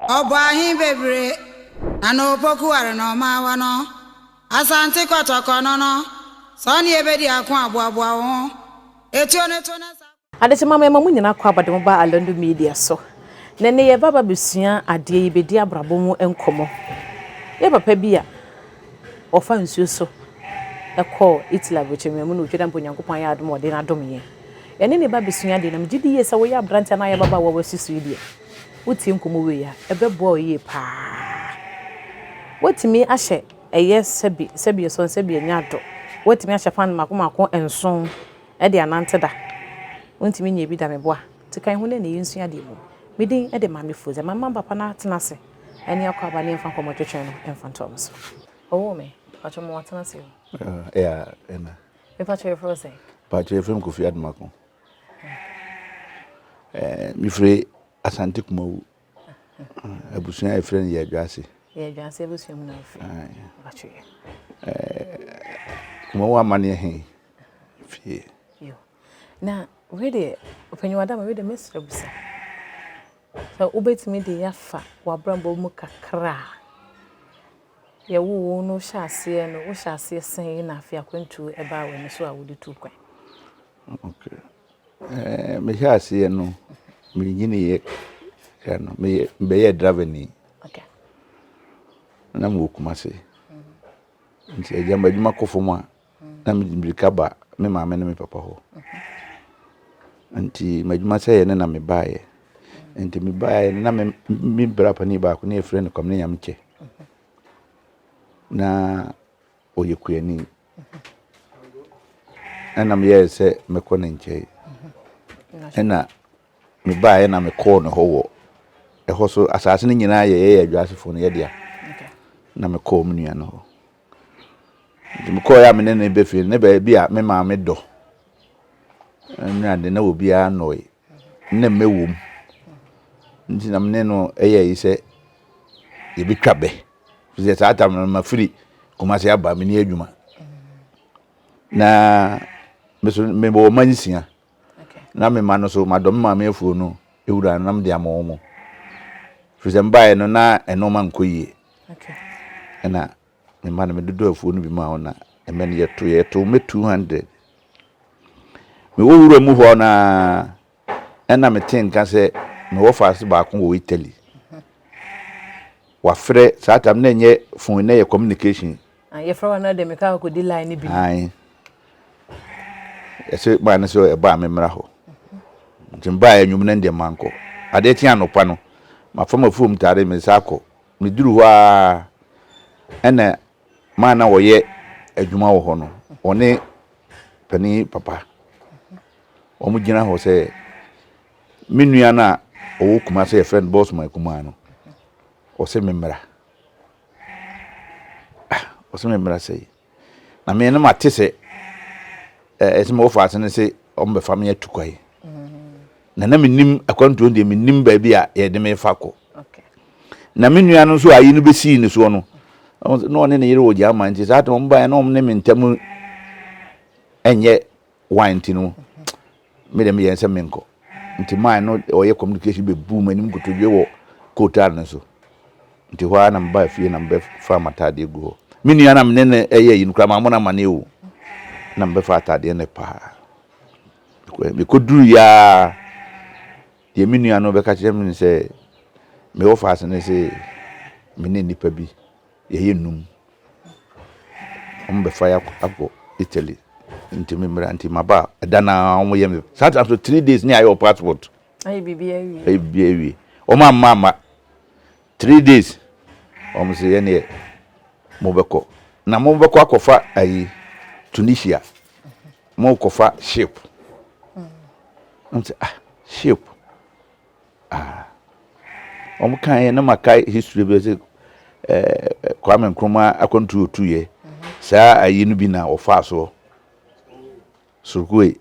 Ɔbɔ ahe bebree na na opoku ware na ɔmaawa no Asante kɔtɔkɔ no no sɛ ɔne yɛbɛdi ako aboaboa wo ho Etuo no to na sa. Adekyema mema mo nyinaa kɔ aba de mo ba Alando Media so. Na ɛnnɛ yɛreba aba abɛsua adeɛ, yɛbɛdi abrabɔ mu nkɔmmɔ. Yɛ papa bi a ɔfa nsuo so kɔɔ Italy aburokyire mu na otwa dɛ mpo Onyankopɔn ayɛ adom a ɔde no adom yɛn. Yɛne ne ba bɛsua adeɛ na megye di yie sɛ woyɛ aberanteɛ anaa woyɛ ababaawa a woasi so yi deɛ, wotie nkɔmmɔ wei a, ɛbɛboa wo yie paa. Woatumi ahyɛ ɛyɛ sɛbi sɛbi ɛsɔn sɛbi ɛnyɛ adɔ. Woatumi ahyɛ fan mmaako mmaako nson de anante da. Wontumi nyɛ bi da meboa. Nti kan ho na ɛne yɛnsua adeɛ mmom. Me din de Maame Fozia. Mama papa no atena ase ɛne akɔ aba ne yɛmfa nkɔmmɔ twetwe no mfa ntoa mo so. Ɔwoo me. Pacho mo watena ase o. Yeah, ɛna. Me pacho yɛfrɛ wo sɛn? Pacho yɛfrɛ me Kofi Adomako. Eh, mefiri Asante Kumawu. Abusua a yɛfrɛ no Yɛadwase. Yɛadwase abusua mu na wofiri. Pacho yɛ. Eh, Kumawu amanneɛ he fie. Yo. Na wei deɛ, ɔpanyin wadama wei deɛ mɛsrɛ bisa. Sɛ wobɛtumi de yɛafa w'abrabɔ mu kakra a. Yɛwoo wo no wohyɛɛ aseɛ no, wohyɛɛ aseɛ sɛn na afei akwantuo baa w'ani so a wode tuu kwan? Okay. Eh, mehyɛɛ aseɛ no, menyiniiɛ kakra no, meyɛ mebɛyɛɛ driverni. Okay. Na mewɔ Kumasi. Nti agya m'adwuma kɔ fam a, na mede mmirika ba me maame ne me papa hɔ. Nti m'adwuma sɛeɛ no na mebaeɛ. Nti mebaeɛ no na me me bra panin baako ne yɛfrɛ no Kwamina Nyamekyɛ. Na ɔyɛ kuani. Ɛna meyɛɛ sɛ mɛkɔ ne nkyɛn. Ɛna mebaeɛ na mekɔɔ ne hɔ wɔ ɛhɔ so asase no nyinaa yɛ yɛyɛ adwasefoɔ no yɛdea. Na mekɔɔ me nua no hɔ. Nti mekɔeɛ a me ne no bɛ fie no, ne baabi a me maame dɔ ne ade na obiara nnɔe na mmɛ wom. Nti na me ne no yɛɛ yi sɛ yɛbɛtwa bɛ. Firi sɛ saa tam no mafiri Kumasi aba menni adwuma. Na me so mewɔ mma nsia. Na me mma no so madɔ me maame afuo no wura no na mede ama wɔn. Firi sɛ mebaeɛ no na nneɛma nkɔ yie. Ɛna Me mma no, medodɔ afuo no bi maa wɔn na mmɛ no yɛto yɛto mmɛ 200. Mewɔ wura mu hɔ na ɛna mete nka sɛ mewɔ faase baako wɔ Italy. Wafrɛ saa tam na ɛnyɛ phone na ɛyɛ communication. Ah, yɛfrɛ wa no de meka akɔdi line no bi. Ae. Ɛsɛ maa no sɛ ɛba a memmra hɔ. Nti mebaeɛ anwum no deɛ mankɔ. Adeɛ kye anɔpa no, mafa m'afuom taade me nsa akɔ. Meduruu hɔ ara ɛna man na wɔyɛ adwuma wɔ hɔ no, wɔne panin papa, wɔn gyina hɔ sɛ me nua no a ɔwɔ Kumase yɛfrɛ no Bosman Kumaa no, ɔsɛ me mmra. Ah, ɔsɛ me mmra sɛ Na me no mate sɛ ɛsɛ ma wɔfa ase no sɛ wɔbɛfa me atu kwae. Na na menim akwantuo deɛ menim baabi a yɛde me fa kɔ. Na me nua no nso ayi no bɛsii ne soɔ no, na ɔne ne yere wɔ German nti saa tam baeɛ na wɔn ne me ntam ɛnyɛ wan nti no me deɛ meyɛ sɛ menkɔ. Nti man no ɔyɛ communication bɛbuu m'anim nkotodwe wɔ kootaa no so. Nti hɔ ara na mebaa fie na mebɛfaa m'ataadeɛ gu hɔ. Me nua na me ne no yɛ ayi no koraa mammɔ no amanneɛ o. Na mebɛfaa ataadeɛ no paa. Mekɔduruiɛ ara, deɛ me nua no bɛka kyerɛ me ne sɛ, me wɔfaase no se me ne nnipa bi yɛyɛ nnum. Wɔbɛfa yɛ akɔ Italy. Nti me mmra nti maba a ɛda no ara wɔyɛ me saa time so 3 days ne ayɛ wɔ passport. Ayɛ biribi awie. Ayɛ biribi awie. Wɔn amma amma. 3 days wɔn sɛ yɛn deɛ mobɛkɔ na mobɛkɔ akɔfa ayi Tunisia mokɔfa ship. Wɔn sɛ ah, ship ah, wɔn kan yɛ na ma kae history bi sɛ Kwame Nkrumah akwantuo otu yɛ saa ayi no bi na ɔfaa soɔ Sorokue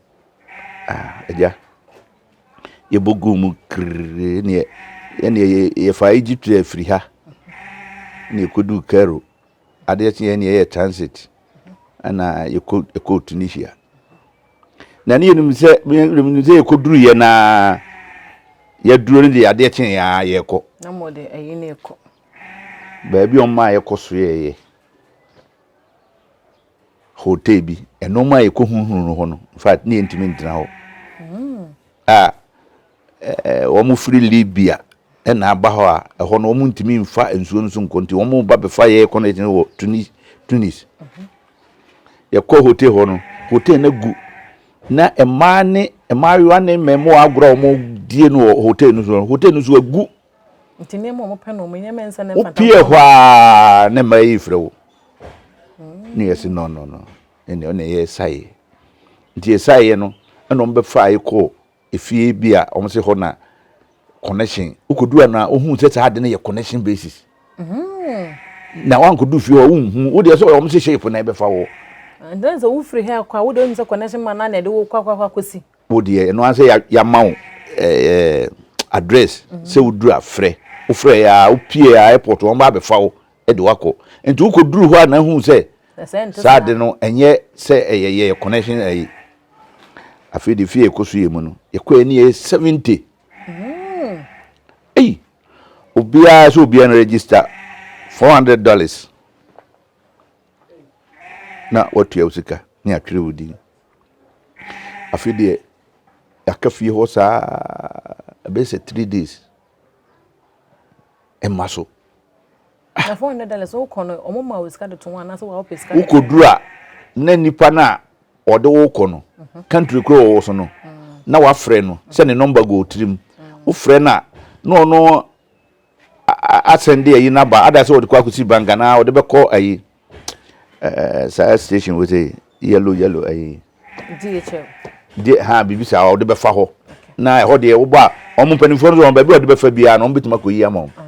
ah agya yɛbɔ guu mu kiriri neɛ yɛneɛ yɛfa Egypt afiri ha na yɛkɔduu Cairo adeɛ kye yɛn yɛyɛ transit ɛna yɛkɔ yɛkɔɔ Tunisia na ne yɛnim sɛ yɛnim sɛ yɛkɔduru yɛ naa. Yɛduro no deɛ adeɛ kye yɛn ara yɛkɔ. Na mo de ayi ne kɔ. Baabi a wɔn a yɛkɔ so yɛyɛ hotel bi nneɛma a yɛkɔ huhuru no hɔ no in fact ne yɛntumi ntena hɔ. Hmm. A wɔn firi Libya ɛna aba hɔ a ɛhɔ no wɔn ntumi nfa nsuo no so nkɔ nti wɔn ba bɛfa yɛ connection wɔ Tunis Tunis. Mhm. Yɛkɔ hotel hɔ no hotel no agu na mmaa ne mmaayewa ne mmaamua agorɔ a wɔdie no wɔ hotel no so no hotel no so agu. Nti nneɛma a wɔpɛ no wɔn nneɛma nsa na mfata. Wopie hɔ a ne mmaa yi frɛ wo. Ne yɛsi no no no ɛnna ɔna yɛ saeɛ nti yɛ saeɛ no ɛna wɔn bɛfa yɛ kɔɔ efie bi a wɔn sɛ hɔ na connection wokɔdu a na wohu sɛ saa ade no yɛ connection basis mm-hmm. na wankɔdu fie hɔ wonhu wo deɛ sɛ wɔn sɛ shape na ɛbɛfa wɔ nti sɛ wofiri ha kɔ a wode wonim sɛ connection ma na na ɛde wo kɔ akɔ akɔsi wo deɛ ɛno ara sɛ yɛama wo eh, address mm-hmm. sɛ woduru afrɛ wofrɛ yɛ a wopie a airport wɔn ba abɛfa wo de wakɔ nti wokɔduru hɔ a na hu sɛ saa ade no ɛnyɛ sɛ ɛyɛ yɛ connection ɛyi afei de fie ɛkɔ so yɛ mu no yɛkɔ yɛ ne yɛ 70 mm. ei obiara sɛ obiara no register 400 dollars na watua wo sika ne atwerɛ wo din afei deɛ yɛaka fie hɔ saa ɛbɛyɛ sɛ 3 days ɛma so. Na $400 wokɔ no ɔmo ma wo sika de to ho anaasɛ wa wopɛ sika. Wokɔduru a na nipa no a ɔde wo kɔ no mhm. country koro wɔwɔ so no mm. na wafrɛ no sɛ ne nɔmba gu tirim mm. wofrɛ no a na ɔno asɛnde ayi no aba ada sɛ ɔde kɔ akɔsi bank anaa ɔde bɛkɔ ayi ɛɛ saa station wɔ sɛ yellow yellow ayi. DHL. De ha biribi saa ɔde bɛfa hɔ na ɛhɔ deɛ wobɔ a wɔn mpanimfoɔ no sɛ wɔn baabi a ɔde bɛfa biara no wɔn bɛtumi akɔyi ama wɔn ah.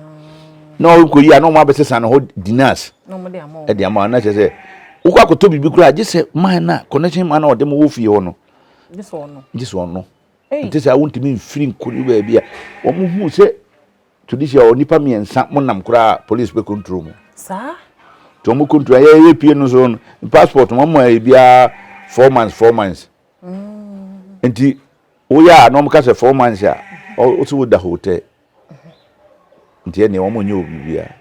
na wɔn kɔyi a na wɔn abɛsesa no hɔ dinars ɛde ama wɔn na kyerɛ sɛ wokɔ akɔtɔ biribi koraa gye sɛ man na connection man na ɔde mo wɔ fie hɔ no gye sɛ ɔno nti sɛ wontumi mfiri nkɔdu baabi a wɔn hu sɛ Tunisia hɔ nipa mmiɛnsa mo nam koraa police bɛ control mo. Saa. Tí wɔn control yɛ yɛ pie no so no passport wɔn mo yɛ biara 4 months 4 months. Nti woyɛ a na wɔn ka sɛ 4 months a ɔsi wo da hotel. Nti ɛnna wɔn nyɛ obi biara.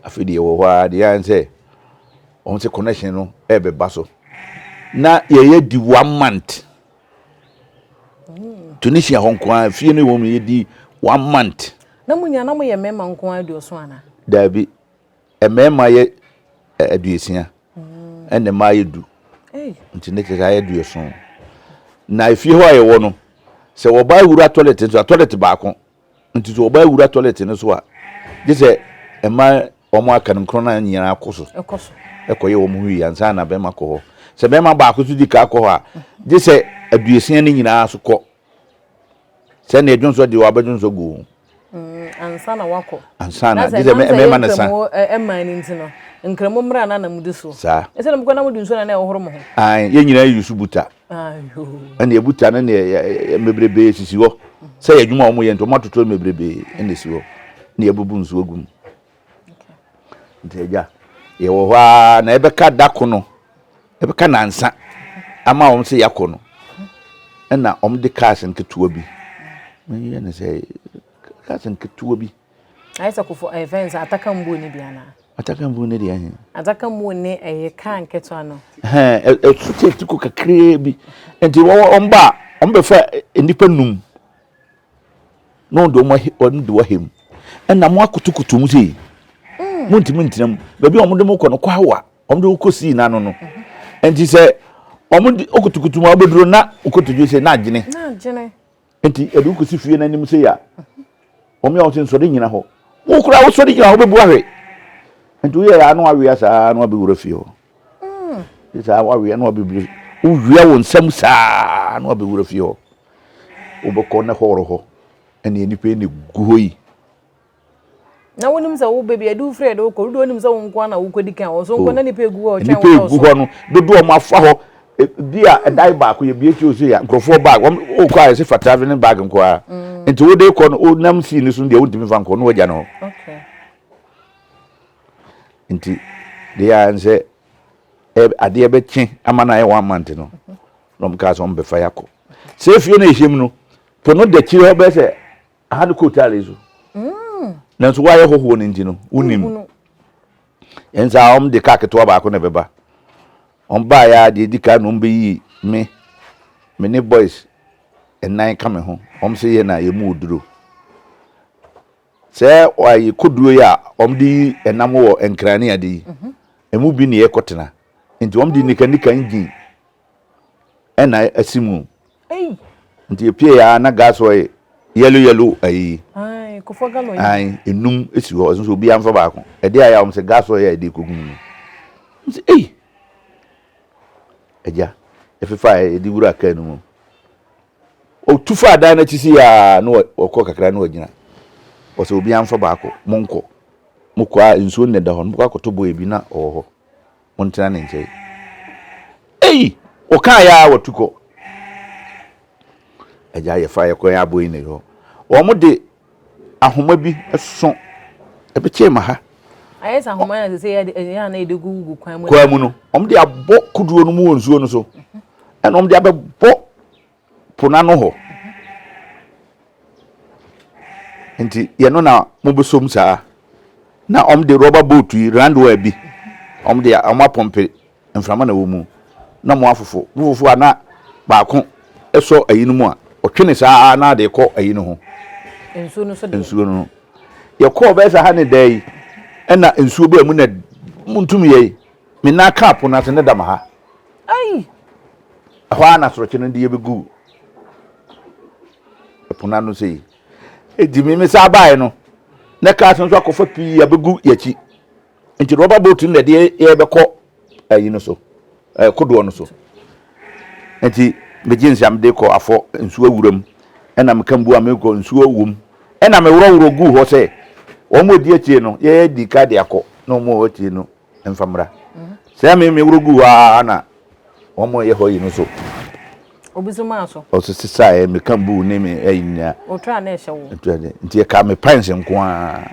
Afei deɛ wɔ hɔ a deɛ ayɛ sɛ wɔn sɛ connection no ɛbɛba so na yɛyɛ di one month. Tunisia hɔ nko ara fie no wɔ mu yɛdi one month. Na mo nyinaa na mo yɛ mmarima nko ara aduoson ana? Daabi, mmarima yɛ aduosia mm. ɛna mmaa yɛ du nti ne kyerɛ sɛ ayɛ aduoson. Na efie hɔ a yɛwɔ no sɛ wɔba awura toilet nso a toilet baako Nti sɛ ɔbaa wura toilet no so a, gye sɛ mmaa wɔn aka no nkron no nyinaa kɔ so kɔyɛ wɔn ho yie ansa na bɛrima kɔ hɔ. Sɛ bɛrima baako so di ka kɔ hɔ a, gye sɛ aduosia no nyinaa so kɔ. Sɛ nea dwonsɔ deɛ wabɛdwonsɔ gu ho. Mm, ansa na wakɔ. Ansa na gye sɛ mmarima no sa. Ɛmaa no nti no, nkramu mmara na na mudi so. Saa. Ɛsɛ na mokɔ na mode nsuo na na ɛhohoro mo ho. Ae, yɛn nyinaa yi so buta. Ɛna ebuta no ne mebrebee sisi hɔ. Sɛ yɛ adwuma a wɔyɛ nti wɔn atoto mebrebee ɛna esi hɔ. Na yɛbubu nsuo gu mu. Nti agya, yɛwɔ hɔ ara na ɛbɛka da ko no, ɛbɛka nansa ama wɔn sɛ yɛakɔ no. Ɛna wɔn de cars nketewa bi. Meyɛ ne sɛ cars nketewa bi. Ayɛ sɛ kofo ɛyɛ fɛn sɛ ataka mbuo ne bi anaa? Ataka mbuo ne deɛ ɛhe? Ataka mbuo ne ɛyɛ kaa nketewa no. Ɛhɛn ɛso kyɛ ti ko kakraa bi. Nti wɔn wɔn ba a wɔn bɛfa nnipa num na wɔn de wɔn ahe wɔn de wɔn ahe mu. Ɛna mo akotokoto mu sei. Mm. Mo ntumi ntena mu. Baabi a wɔn de mo kɔ no kɔ awa wɔn de wɔn kɔ sii n'ano no. Nti sɛ wɔn de okotokoto mu a wɔbɛduro na okotodwe sɛ na agyene. Na agyene. Enti yɛde wo kɔsi fie no anim sei a, wɔn a wɔse nsɔre nyina hɔ. Wo koraa wosɔre gyina hɔ bɛbu ahwe. Nti woyɛ yɛ ano awea saa na wabɛwura fie hɔ. Mm. Saa wawea na wabɛbiri. Wowia wo nsam saa na wabɛwura fie hɔ. Wobɛkɔ ne hɔɔro hɔ. Ɛne nnipa yi na gu hɔ yi. Na wonim sɛ wo baabi yɛde wo firi yɛde wo kɔ dodoɔ nim sɛ wo nko ara na wokɔdi kan wɔ so nko na nipa egu hɔ ɔtwɛn wo dɔɔso. Nipa egu hɔ no dodoɔ wɔn afa hɔ bi a ɛdan baako yɛ bie ti o so ya nkurɔfoɔ bag wɔn okɔ a yɛsɛ fa travelling bag nko ara mm. nti wode kɔ no wonam sii ne so deɛ wontumi fa nkɔ no wagya no hɔ. Nti deɛ a nsɛ adeɛ bɛkye ama no ayɛ one month no na wɔn kaa sɛ wɔn bɛfa yɛ akɔ sɛ efie na ehyɛ mu no. Po no da akyire hɔ bɛyɛ sɛ aha ne kootaale so. Mm. Nanso woayɛ hɔhoɔ no nti no, wonim. Yɛn saa wɔn de kaa ketewa baako na ɛbɛba. Wɔn baeɛ a deɛ ɛdi kan na wɔn bɛyii me, me ne boys nnan ka me ho. Wɔn sɛ yɛn na yɛn mu oduro. Sɛ ayi kodoɔ yi a wɔn de yi ɛnam wɔ nkran ne ade yi, mhm. emu bi na yɛkɔtena. Nti wɔn de nika nika engine ɛna asi mu. Nti epie ya na gas oil yellow yellow ayi. Ayi enum esi hɔ ɔso obi anfa baako. Ɛde ayɛ a wɔn sɛ gas oil a yɛde ekogu mu no. Nti ei agya ɛfefa a yɛde wura kaa no mu. Otu faa dan no akyi sei ara na ɔkɔ kakra na wagyina. Ɔsɛ obiara mfa baako, monkɔ. Mokɔ a nsuo no na ɛda hɔ no, mokɔ akɔtɔ boy bi na ɔwɔ hɔ. Montena ne nkyɛn. Ei! Ɔkaa yɛ a watu kɔ. Agya yɛfa yɛkɔ yɛn aboy no hɔ. Wɔn de ahoma bi so ɛbɛkyɛɛ ma ha. Ayɛ sɛ ahoma yɛ sɛ yɛde ɛyɛ a na yɛde gu gu kwan mu. Kwan mu no, wɔn de abɔ kodoɔ no mu wɔ nsuo no so. Ɛna wɔn de abɛbɔ po no ano hɔ. Nti yɛno na mobɛsom saa. Na wɔn de rɔba boat yi round bi, wɔn de wɔn apɔmpe mframa na ɛwɔ mu na mo afofo. Mo fofo a na baako sɔ ayi no mu a, ɔtwe ne saa na de kɔ ayi no ho. Nsuo no so deɛ. Nsuo no ho. Yɛkɔɔ bɛyɛ sɛ ha ne da yi, ɛna nsuo baa mu na montum yɛ yi. Me nan kaa po no ase ne dam ha. Ai! Ɛhɔ ara na asorɔkye no de yɛbɛgu ɛpo no ano sei. Enti me me saa baeɛ no, na cars nso akɔfa pii abɛgu yɛakyi. Nti rɔba boat no na ɛde yɛbɛkɔ ayi no so, ɛɛ kodoɔ no so. Nti megye nsa mede kɔ afɔ nsuo awura mu, ɛna meka mbu a mekɔ nsuo wɔ mu. Ɛna meworɔworɔ guu hɔ sɛ wɔn a wɔdi akyire no yɛdi ka de akɔ na wɔn a wɔwɔ akyire no mfa mmra. Sɛ me meworɔ guu hɔ ara na wɔn a ɛyɛ hɔ yi no so. Obi so maa so. Ɔso sesaeɛ meka mbu ne me ɛyi nyinaa. Otra na ɛhyɛ wo. Nti ɛka me pants nko ara.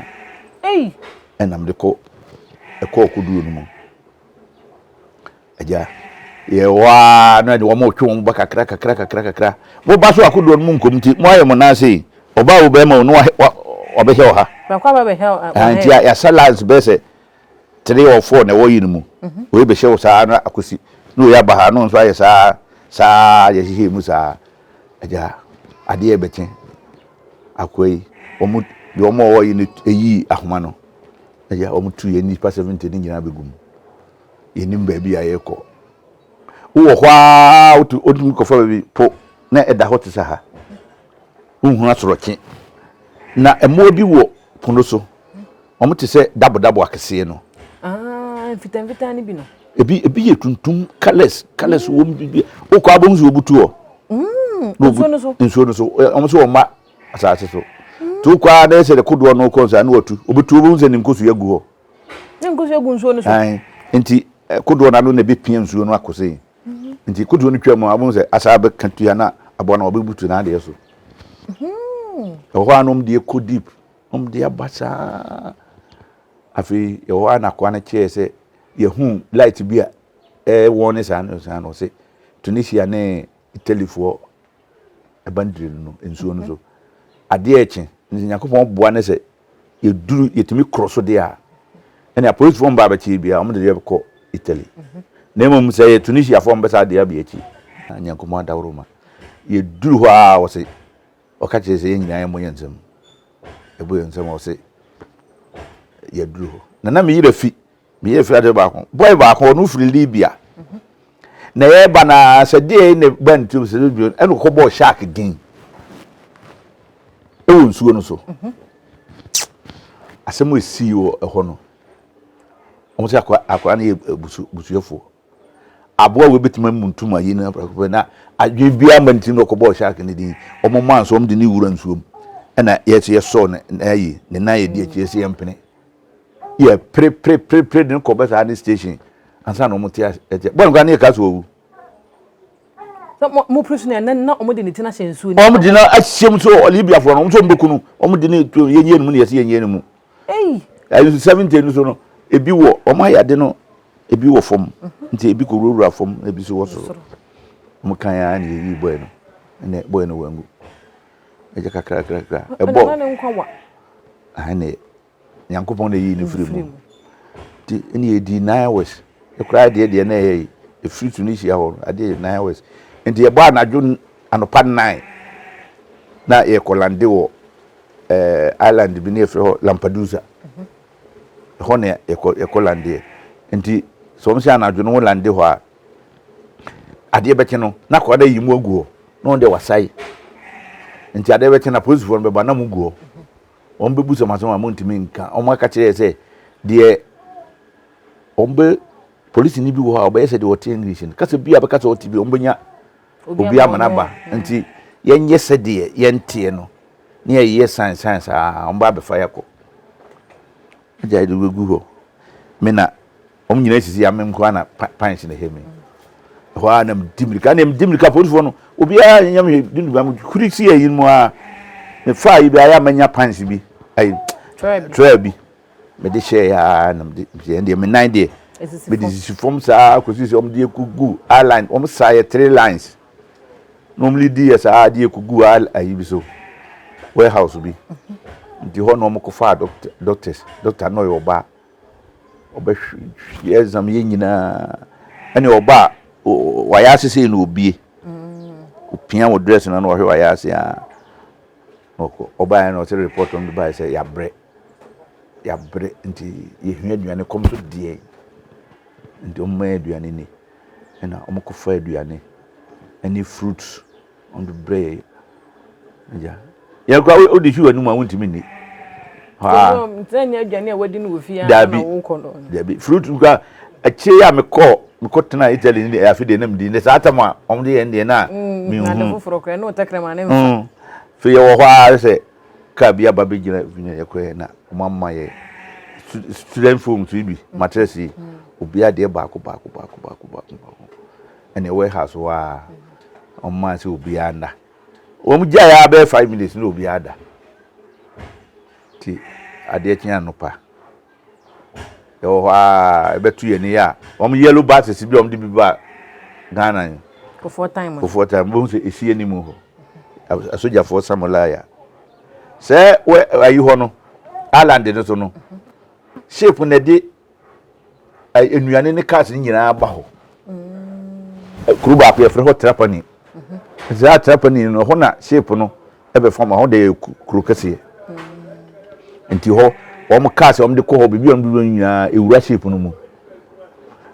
Ei! Ɛna mede kɔ ɛkɔɔ kodoɔ no mu. Agya, yɛwɔ hɔ ara na wɔn retwe wɔn ba kakra kakra kakra kakra. Mo ba so akodoɔ no mu nkɔm nti, mo ayɛ mo nan ase yi. Ɔbaa wo bɛrima o, na wabɛhyɛ wɔ ha. Baako aba bɛhyɛ wɔ ha. Nti yɛasa lines bɛyɛ sɛ three or four na ɛwɔ yi no mu. Mhm. Wei bɛhyɛ wo saa na akɔsi. Na wei aba ha na nso ayɛ saa saa yɛhyehyɛ mu saa. Agya, adeɛ bɛkye. Akoa yi, wɔn deɛ wɔn a wɔwɔ yi no yii ahoma no. Agya, wɔn tu yɛn nnipa 70 no nyinaa bɛgu mu. Yɛnim baabi a yɛrekɔ. Wowɔ hɔ ara wotu wotumi kɔfa baabi po na ɛda hɔ te sɛ ha. Wohunu asorɔkye. Na mmoa bi wɔ po no so. Wɔn te sɛ dabodabo akɛseɛ no. Ah, mfitamfitaa no bi no. Ebi ebi yɛ tuntum colours colours wɔm bi bi. Wokɔ abom so wɔbutu hɔ. Mm, nsuo no so. Nsuo no so. Wɔn so wɔn ma asase so. Mm. Nti wokɔ a na ɛsɛ de kodoɔ no kɔ nsa na watu. Obetu obehu sɛ ne nkosua gu hɔ. Ne nkosua gu nsuo no so. Ae. Nti kodoɔ no ano na ebepia nsuo no akɔ sei. Mhm. Nti kodoɔ no twa mu a wɔn sɛ asa abɛka tua na aboa no wɔbɛbutu n'adeɛ so. Mhm. Ɛwɔ hɔ a na wɔn de kɔ deep. Wɔn de aba saa. Afei ɛwɔ hɔ a na akoa no kyerɛ sɛ yɛhu light bi a ɛwɔ ne saa no saa no ɔse Tunisia ne Italyfoɔ ɛbandire no no nsuo no so adeɛ ɛkye nti Nyankopɔn boa ne sɛ yɛduru yɛtumi korɔ so deɛ a ɛne apolisifoɔ mba abɛkye bia wɔn de yɛ kɔ Italy na mmom sɛ yɛ Tunisiafoɔ mbɛsa adeɛ abɛ akyi na Nyankopɔn adaworo ma yɛduru hɔ a wɔse ɔka kyerɛ sɛ yɛn nyinaa yɛmmɔ yɛn nsam ɛbɔ yɛn nsam a ɔse yɛduru hɔ na na me yerɛ fi Me yɛ firi adeɛ baako boy baako ɔno firi Libya na yɛba na sɛ deɛ ne ba ne tirim sɛ bio ɛna ɔkɔ bɔɔ shark din ɛwɔ nsuo no so asɛm a ɛsii wɔ ɛhɔ no wɔn sɛ akora akora no yɛ busu busuafoɔ aboa wo bɛtumi amu ntum ayi no prɛko na adwene biara ma ne tirim na ɔkɔ bɔɔ shark no din wɔn maa nso wɔn de ne wura nsuo mu ɛna yɛsɛ yɛsɔɔ ne na ayi ne nan yɛ di akyi yɛsɛ yɛmpene Yɛ pere pere pere pere de no kɔ bɛ saa ne station ansa na wɔn te ase ɛte bɔn kora ne yɛ ka so owu. Sɛ mo mo pere so na na wɔn de ne ti na hyɛ nsuo ne. Wɔn de no ahyɛ mu so Libiafoɔ no wɔn nso wɔn bɛku no wɔn de ne to yɛn yɛn mu na yɛsi yɛn yɛn mu. Eyi. Ɛnso 70 no so no ebi wɔ wɔn ayɛ ade no ebi wɔ fam mhm. nti ebi kɔ wurawura fam ebi so wɔ soro. Wɔn kan ara na yɛyi bɔyɛ no ɛnna bɔyɛ no wɔn angu. Agya kakrakrakra. Ɛbɔ. Ne nkwa wa. Ahene Nyankopɔn na ɛyii no firi mu. Nti ɛne yɛdii 9 hours. Ɛkoraa deɛ deɛ na ɛyɛ yi. Ɛfiri Tunisia hɔ no adeɛ yɛ 9 hours. Nti yɛbɔ anadwo anɔpa 9 na yɛkɔ lande wɔ eh, island bi ne yɛfrɛ hɔ Lampedusa. Ɛhɔ na yɛkɔ yɛkɔ landeɛ. Nti sɛ wɔn sɛ anadwo no wo lande hɔ a adeɛ bɛkye no na akwadaa no ayi mu agu hɔ na wɔn deɛ wasae. Nti adeɛ bɛkye no apolisifoɔ no bɛba na mo gu hɔ. Wɔn bɛbu sɛ mo asɛm a montumi nka. Wɔn aka kyerɛ yɛ sɛ deɛ wɔn bɛ polisini bi wɔ hɔ a ɔbɛyɛ sɛ deɛ ɔte English no kasa bi a bɛka sɛ ɔte bi wɔn bɛnya obi ama no aba. Nti yɛnyɛ sɛdeɛ yɛnteɛ no ne yɛyɛ sign sign saa wɔn ba abɛfa yɛakɔ. Agya yɛde bɛgu hɔ. Me na Wɔn nyinaa sisi ame nko ara na pines na ɛhɛ me. Ɛhɔ ara na medi mirika na medi mirika polisifoɔ no obiara nyɛ me hwɛ di nduba huri si ayi mu ara mefa ayi bi ayɛ a manya pines bi ayi trɛ bi mede hyɛ ya na mede hyɛ deɛ me nan deɛ mede sisi fam saa kɔsi sɛ wɔn de gu island wɔn saa yɛ three lines na wɔn de yɛ saa de gu ayi bi so warehouse bi nti hɔ na wɔn kɔfa doctors doctor na ɔyɛ ɔbaa. Ɔbɛhwɛ exam yɛ nyinaa ɛne ɔba a wayɛ ase sei na obie opia wɔ dress no na ɔhwɛ wayɛ ase a na ɔkɔ ɔbaeɛ na ɔsɛ report no de baeɛ sɛ yɛabrɛ yɛabrɛ nti yɛhia aduane kɔm so deɛ nti ɔmma aduane ni ɛna ɔmokɔfa aduane ɛne fruits Ɔde brɛ yɛn. Agya. Yɛn koraa wode hwi w'anum a wontumi nni. Sɛ nyɛ aduane a wadi no wɔ fie ara na wokɔ no. Dabi. Fruit koraa akyire yi a mekɔɔ mekɔ tena Italy ne deɛ afe deɛ na medi ne saa tam a wɔn de yɛn deɛ na mehu. Na ade foforɔ koraa ne tɛkrɛma ne mfa. Fei yɛwɔ hɔ ara sɛ kaa bi aba bɛgyina yɛkɔɛ na wɔn ama yɛ student foams yi bi mattress yi obiara deɛ baako baako baako baako baako baako. Ɛne warehouse hɔ a wɔn maa sɛ obiara nna. Wɔn gyae ara bɛyɛ 5 minutes na obiara da. Ti adeɛ kye anɔpa. Yɛwɔ hɔ a ɛbɛto yɛn ani a wɔn yellow buses bi a wɔn de bi ba Ghana yi. Kofoɔ time. Kofoɔ time bohu sɛ esi anim hɔ. Asogyafoɔ samolaya. Sɛ wɔ ayi hɔ no island no so no ship na ɛde nnuane ne cars no nyinaa ba hɔ. Kuro baako yɛfrɛ hɔ Trapani. Saa Trapani no ɛhɔ na ship no ɛbɛfa ma hɔ de yɛ kuro kɛseɛ. Nti hɔ wɔn cars a wɔde kɔ hɔ biribi a wɔde wura nyinaa ewura ship no mu.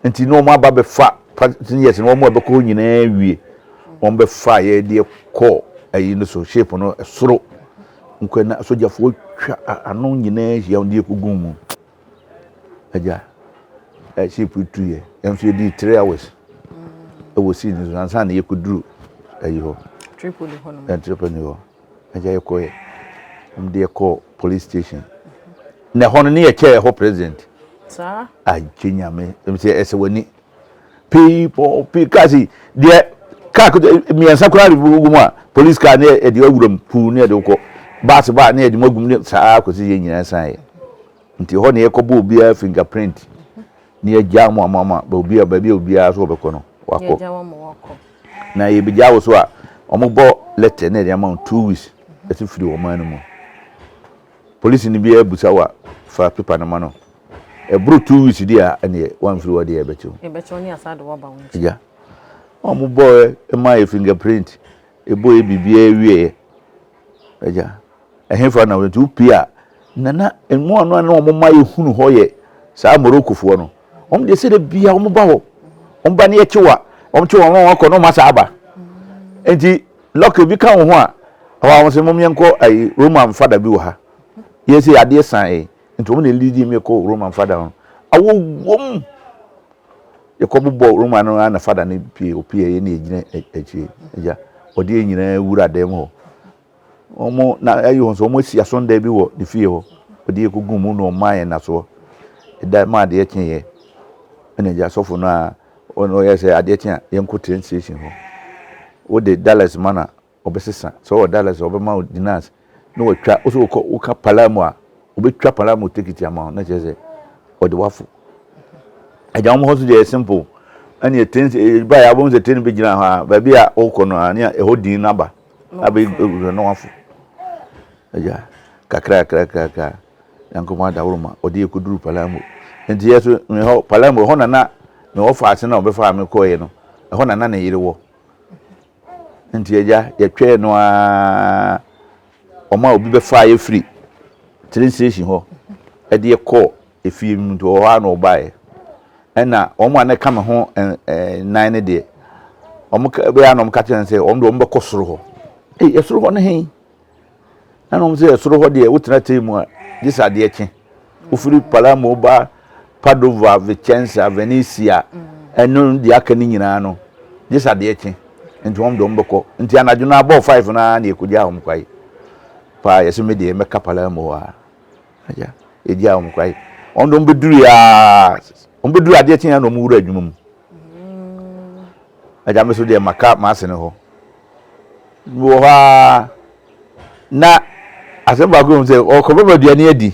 Nti na wɔn aba bɛfa passengers no wɔn a ɛbɛkɔ hɔ nyinaa wie. Wɔn bɛfa yɛ deɛ kɔ ɛyi no so ship no soro. Nkɔ na sogyafoɔ twa ano nyinaa hyia wɔn de kɔ gu mu. Agya, ship tu yɛ, yɛn nso yɛdii 3 hours ɛwɔ sea no so ansa na yɛkɔduru ayi hɔ. Tripoli hɔ nom. Tripoli hɔ. Agya yɛkɔɛ, wɔn de yɛkɔɔ police station. Na ɛhɔ no ne yɛkyɛɛ ɛhɔ president. Saa. Agye nyame, ɛm sɛ ɛsɛ w'ani. Pii pɔ pii kaa si deɛ kaa mmiɛnsa koraa de gugu mu a police car ne yɛde awura mu puu ne yɛde kɔ baasi baa ne yɛde mu agum ne saa kɔsi yɛn nyinaa san yɛ. Nti hɔ na yɛkɔbɔ obiara fingerprint na yɛagya mo ama ama obiara baabi a obiara so wɔbɛkɔ no wakɔ. Na yɛbɛgya wo so a wɔbɔ letter na yɛde ama wo 2 weeks ɛsi firi wɔn man no mu. Polisi no biara busa wo a fa paper no ma no. Ɛboro 2 weeks deɛ a ɛneɛ wɔamfiri hɔ deɛ yɛbɛkye wo. Yɛbɛkye wo ne asa de wɔba wo nkyɛn. Agya wɔn bɔɔ ɛma yɛ fingerprint ɛbɔ yɛ biribiara wieɛ. Agya, ɛhefa na nti wopue a, na na mmoa no a na wɔn ma yɛhunu hɔ yɛ saa Moroccofoɔ no. Wɔn deɛ sɛ da bia wɔn ba hɔ. Wɔn ba ne yɛkye wa, wɔn kye wɔn wɔn akɔ na wɔn asa aba. Nti lɔki bi ka wɔn ho a, ɛhɔ a wɔn sɛ mom yɛnkɔ ayi Roman fada bi wɔ ha. Yɛ sɛ adeɛ san yi. Nti wɔn na elidi mi kɔ Roman fada ho. Awɔ wɔm. Yɛkɔ bobɔ Roman no na fada no pie, opie yɛ ne yɛgyina akyire. Agya, ɔde yɛn nyinaa wura dan mu hɔ. Wɔn na ayi wɔn so wɔn asi asɔndan bi wɔ ne fie hɔ. Ɔde yɛ kɔgu mu na ɔmaa yɛn nasoɔ. Ɛda ma adeɛ kyeeɛ. Ɛna agya sɔfo no a ɔyɛ sɛ adeɛ kye a yɛnkɔ train station hɔ. Wode dollars ma na ɔbɛsesa. Sɛ ɔwɔ dollars a ɔbɛma wo dinars na watwa. Wo sɛ wokɔ woka Palermo a ɔbɛtwa Palermo tekiti ama wo na kyerɛ sɛ ɔde wafo. Agya wɔn hɔ so deɛ simple. Ɛne train ɛba yɛ abom sɛ train bɛgyina hɔ a baabi a wokɔ no a ne ɛhɔ din no aba. Abɛwura na wafo. Agya, kakra kakra kakra, Nyankopɔn adaworoma, ɔde yɛ kɔduru Palermo. Nti yɛ so, me hɔ, Palermo, ɛhɔ na na me wɔfa ase na ɔbɛfaa me kɔeɛ no, ɛhɔ na na ne yere wɔ. Nti agya, yɛtwɛɛ no ara, ɔma obi bɛfaa yɛ firi train station hɔ, ɛde yɛ kɔɔ efie mu, nti ɔwɔ hɔ ara na ɔbaeɛ. Ɛna wɔn a na ɛka me ho nnan no deɛ, wɔn bɛyɛ a na wɔn ka kyerɛ no sɛ wɔn deɛ wɔn bɛkɔ soro hɔ. Ei, ɛsoro hɔ no he? Ɛna wɔn sɛ ɛsoro hɔ deɛ wotena tee mu a, gye sɛ adeɛ kye. Wofiri Palermo ba Padova, Vicenza, Venezia, ɛno deɛ aka no nyinaa no, gye sɛ adeɛ kye. Nti wɔn deɛ wɔn bɛkɔ. Nti anadwo no abɔɔ five no ara na yɛkɔgyaa wɔn kwae. Paa yɛsɛ me deɛ mɛka Palermo hɔ ara. Agya, yɛgyaa wɔn kwae. Wɔn deɛ wɔn bɛduru aa, wɔn bɛduru adeɛ kye na wɔn wura adwuma mu. Agya me so deɛ maka m'ase no hɔ. Mewɔ hɔ ara na asɛm baako yɛ sɛ ɔkɔbɛma aduane adi.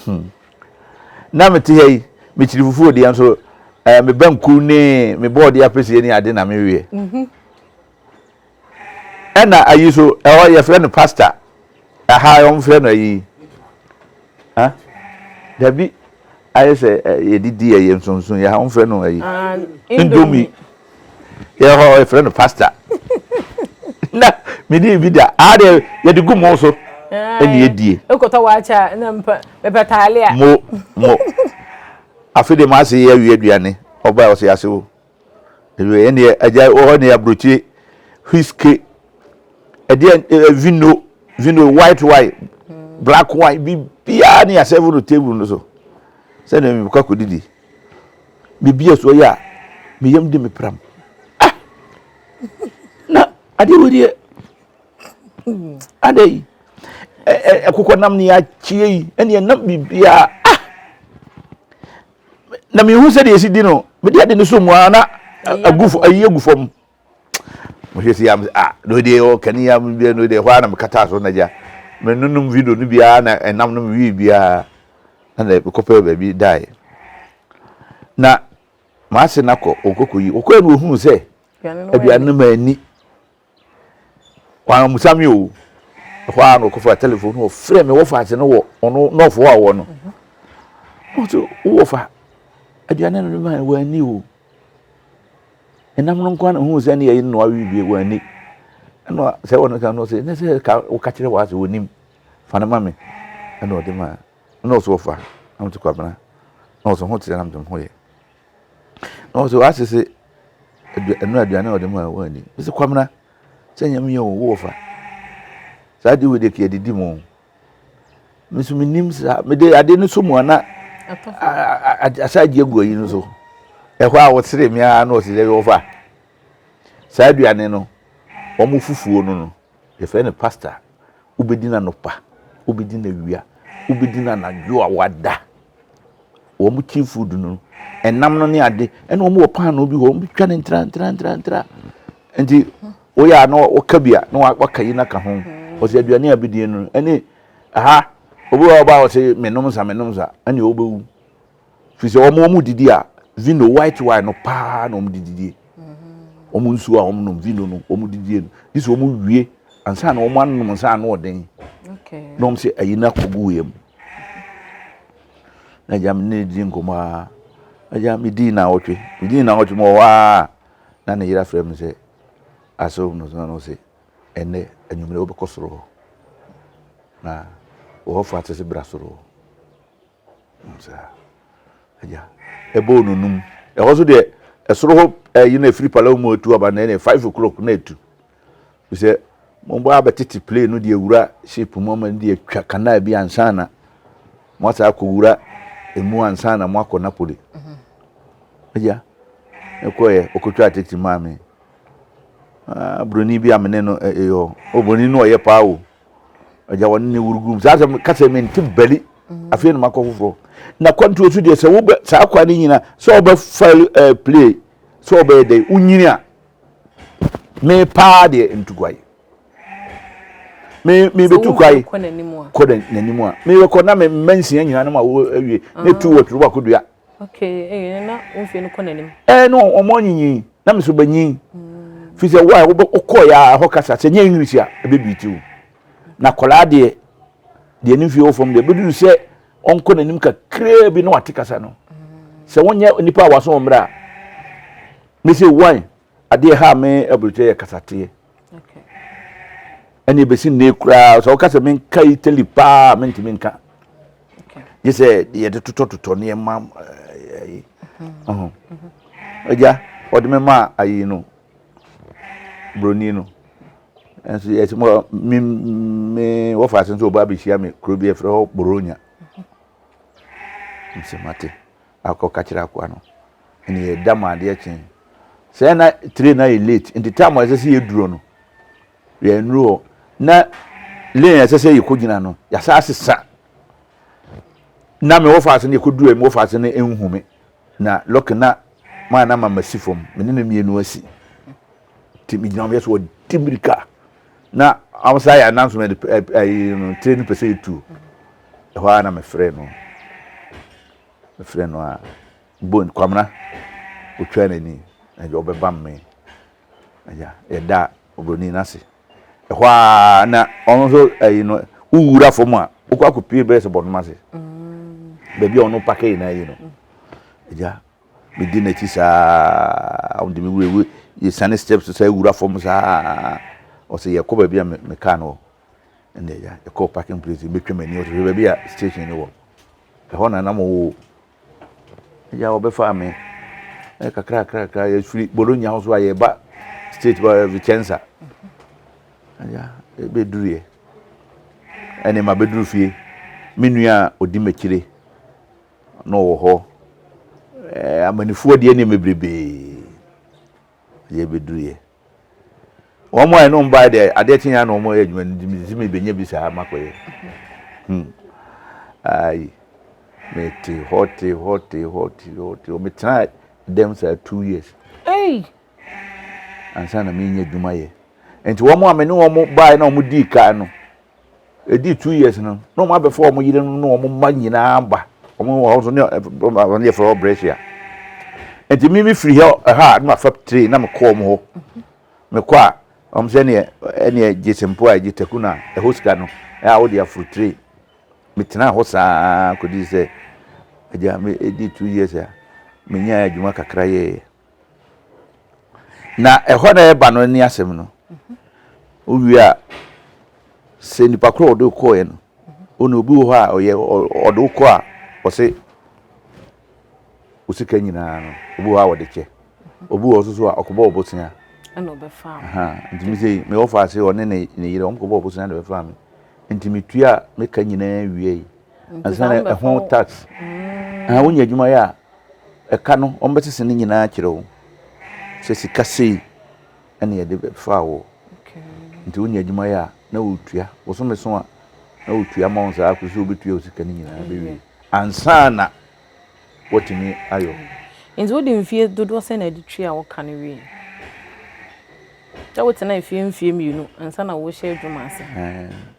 Hmm. Na mete ha yi, mekyiri fufuo deɛ nso eh, me banku ne me bɔɔde apɛsie ne ade na meweɛ. Mhm. Ɛna ayi so ɛhɔ yɛfrɛ no pasta. Ɛha wɔmfrɛ no ayi. Ha? Dabi ayɛ sɛ yɛdidi ɛyɛ nsonson yɛ ha wɔmfrɛ no ayi. Ah, Indomie. Yɛ hɔ yɛfrɛ no pasta. Na medi bi da. Ah deɛ yɛde gu mo so ɛna yɛdie. Ekotɔ waakye a na mpa mepɛ taale a. Mo mo. Afe de mo ase yɛ awie aduane. Ɔbaa ɔsɛ ase wo. Ɛwɛ ɛneɛ agya wɔ hɔ ne aburokyire whiskey ɛdeɛ vino vino white wine black wine biribiara ne yɛasɛvo no table no so sɛdeɛ mekɔ akɔdidi biribi a so yɛ a meyam de me pram ah na adeɛ wɔ deɛ adɛ yi ɛkokɔ nam ne yɛakyeɛ yi ɛne ɛnam biribiara ah na mehu sɛdeɛ ɛsi di no mede ade no so mu a na agu ayi agu fam mehwɛ si am ah no deɛ ɔkani ya bi no deɛ hɔ a na mekataa so na gya menonom video no biara na ɛnam no mewie biara na na mekɔpɛ baabi daeɛ na maase no akɔ ɔkɔkɔyi ɔkɔɛ no ɔhuu sɛ aduane no maani Wammisa me o. Ɛhɔ ara na ɔkɔfaa telefon no ɔfrɛ me wɔfa ase no wɔ ɔno nɔɔfo hɔ a ɔwɔ no. Ɔsɛ wowɔ fa aduane no ma wanni o. Ɛnam no nko ara na ohuu sɛ ne yɛyi no na wawe wie wanni. Ɛna sɛ wɔn ka no sɛ ne sɛ ka woka kyerɛ wɔ ase wɔnim fa no ma me. Ɛna ɔde ma ɛna ɔsɛ wɔfa na ɔte kwabena na ɔsɛ ho te na ɔsɛ ho yɛ. Na ɔsɛ wasese ɛno aduane a ɔde ma wɔn ani. Mese Kwamina, sɛ nyame yɛ wo wɔfa. Saa de wei de ka yɛdidi mu. Me nso menim saa mede ade no so mu ana asa agye agu ayi no so. Ɛhɔ a wɔsere me ara na ɔse dɛ wɔfa. Saa aduane no wɔn fufuo no no yɛfrɛ no pasta. Wobɛdi no anɔpa, wobɛdi no awia, wobɛdi no anadwo a wada. Wɔn kyi food no, ɛnam no ne ade, ɛna wɔn wɔ paanoo bi hɔ, wɔn twa no ntra ntra ntra ntra. Nti woyɛ a na wɔka bi a na waka yi na ka ho. Wɔsɛ aduane a bɛdie no ɛne aha obi wɔ ɔba a wɔsɛ menom nsa menom nsa ɛne wɔbɛwu. Firi sɛ wɔn wɔn didi a vino white wine no paa na wɔn de didie. Wɔn nsuo a wɔn nom vino no wɔn didie no. Gye sɛ wɔn wie ansa na wɔn anom nsa ano ɔden. Na wɔn sɛ ayi no akɔgu yɛn mu. Na agya me ne di nkɔmmɔ ara. Agya medii naawɔtwe. Medii naawɔtwe mu wɔ hɔ ara na ne yere afrɛ me sɛ asɛm no so na ɔsɛ ɛnnɛ anwummerɛ wobɛkɔ soro hɔ. Na wɔ hɔ fa te sɛ bra soro hɔ. Saa. Agya ɛbɔɔ no num. Ɛhɔ so deɛ ɛsoro hɔ ɛyi na ɛfiri palawo mu atu aba na ɛne 5 o'clock na ɛtu. Sɛ Mobɔ abɛtete plane no de awura ship mu ama no de atwa canal bi ansa na moasa akɔwura emu ansa na moakɔ Napoli. Agya, mekɔɛ, ɔkɔtwaa tekiti maa me. Ah, broni bi a me ne no ɛyɔ, o broni no ɔyɛ paa o. Agya wɔne ne wurugum. Saa asɛm kasa mente bali. Afei na makɔ foforɔ. Na kwantuo so deɛ sɛ wobɛ saa kwan no nyina sɛ wobɛfa eh, plane sɛ wobɛyɛ dɛn wonyini a Me paa deɛ ntu kwae. Me me betu kwae. Kɔ n'anim a. Me bɛkɔ na me mma nsia nyinaa no ma wo awie. Ne tu wɔ turu baako dua. Okay, eh na wo mfie no kɔ n'anim. Eh no ɔmo anyinyin na me so banyin. Mm. Fi sɛ wo a wobɛ wokɔ ya hɔ kasa sɛ nyɛ English a ebe bi ti wo. Na kɔlaa deɛ. Deɛ ne mfie wɔ fam deɛ bɛduru sɛ ɔnkɔ n'anim kakraa bi na wate kasa no. Sɛ wonyɛ nipa a waso wɔn mmerɛ a, mese wan adeɛ ha me aburokyerɛ yɛ kasateɛ. Ɛne ɛbɛsi nnɛ koraa sɛ woka sɛ menka Italy paa mentumi nka. Gye sɛ yɛde totɔtotɔ nneɛma ayi. Agya ɔde me maa ayi no broni no. Nso yɛsɛ mo me me wɔfa ase nso ɔba abɛhyia me kuro bi ɛfrɛ hɔ Bologna. Nso mate akɔ ka kyerɛ akoa no. Ɛne yɛda mu adeɛ kye. Sɛ na train na yɛ late nti time a ɛsɛ sɛ yɛduro no yɛnnuru hɔ na lane a ɛsɛ sɛ yɛkɔgyina no yɛasa asesa na me wɔfa ase no yɛkɔduru me wɔfa ase no nhu me na lɔke na maa na ma masi fam me ne no mmienu asi nti megyina hɔ yɛ sɛ ɔdi mmirika na awɔsa yɛ announcement ɛyi no tire no pɛ sɛ yɛtu ɛhɔ ara na mefrɛ no mefrɛ no a bon kwamena ɔtwa n'ani na deɛ ɔbɛbam me agya yɛda obroni no ase ɛhɔ ara na ɔno nso ɛyi no wowura fam a wokɔ akɔpie bɛyɛ sɛ bɔnom ase baabi a ɔno pake nyinaa yi no agya medi n'akyi saa ɔde me wura yɛsiane steps saa wura fam saa ɔsɛ yɛkɔ baabi a me kaa no wɔ ɛna agya yɛkɔ parking place bɛtwa m'ani ɔsɛ hwɛ baabi a station no wɔ ɛhɔ na nam wɔ Agya wɔbɛfaa me kakrakrakra yɛfiri Bologna hɔ so a yɛba state ba Vicenza. Agya ɛbɛduruiɛ ɛne ma bɛduru fie me nua a ɔdi m'akyire na ɔwɔ hɔ amanifoɔ deɛ nneɛma bebrebee yɛbɛduruiɛ. Wɔn a ɛne wɔn baeɛ deɛ adeɛ kye ya na wɔn yɛ adwuma no nti mesi mebɛnya bi saa makɔyɛ. Hmm. Ayi. Mete hɔ te hɔ te hɔ te hɔ te hɔ metena dɛm saa 2 years. Hey. Ansa na menya adwuma yɛ. Nti wɔn a me ne wɔn baeɛ na wɔn dii kan no ɛdii 2 years no na wɔn abɛfa wɔn yerenom ne wɔn mma nyinaa ba wɔn wɔ hɔ nso ne wɔn yɛ frɛ hɔ Brescia. Nti mi mi firi hɔ ɛha a na mafa train na mekɔ wɔn hɔ. Mekɔ a wɔn sɛ ɛneɛ ɛneɛ gye sempo a gye taku na ɛhɔ sika no ɛa wode aforo train. Metenaa hɔ saa kɔdii sɛ agya me ɛdii 2 years a menyaa adwuma kakra yɛeɛ. Na ɛhɔ na ɛba no ne asɛm no. Wowie a sɛ nipa korɔ a ɔde wo kɔɔeɛ no ɔne obi wɔ hɔ a ɔyɛ ɔde wo kɔ a ɔse wo sika nyinaa no obi wɔ hɔ a wɔde kyɛ obi wɔ hɔ nso so a ɔkɔbɔ ɔbosea ɛna ɔbɛfa wo nti mi sɛ me wɔfa ase ɔne ne ne yere wɔn kɔbɔ ɔbosea na ɔbɛfa me nti metua me ka nyinaa wie yi ansa na ɛho tax mm. wonya adwuma yɛ a ɛka no wɔn bɛsese ne nyinaa kyerɛ wo sɛ sika sei ɛna yɛde bɛfa wo nti wonya adwuma yɛ a na wotua bosome so a na wotua ma wo saa kɔsi wobɛtua wo sika no nyinaa bɛwie ansa na watumi ayɔ. Nti wode mfie dodoɔ sɛn na ɛde tua wo ka no wie? Sɛ wotena efie mfie 2 ansa na wohyɛ adwuma ase.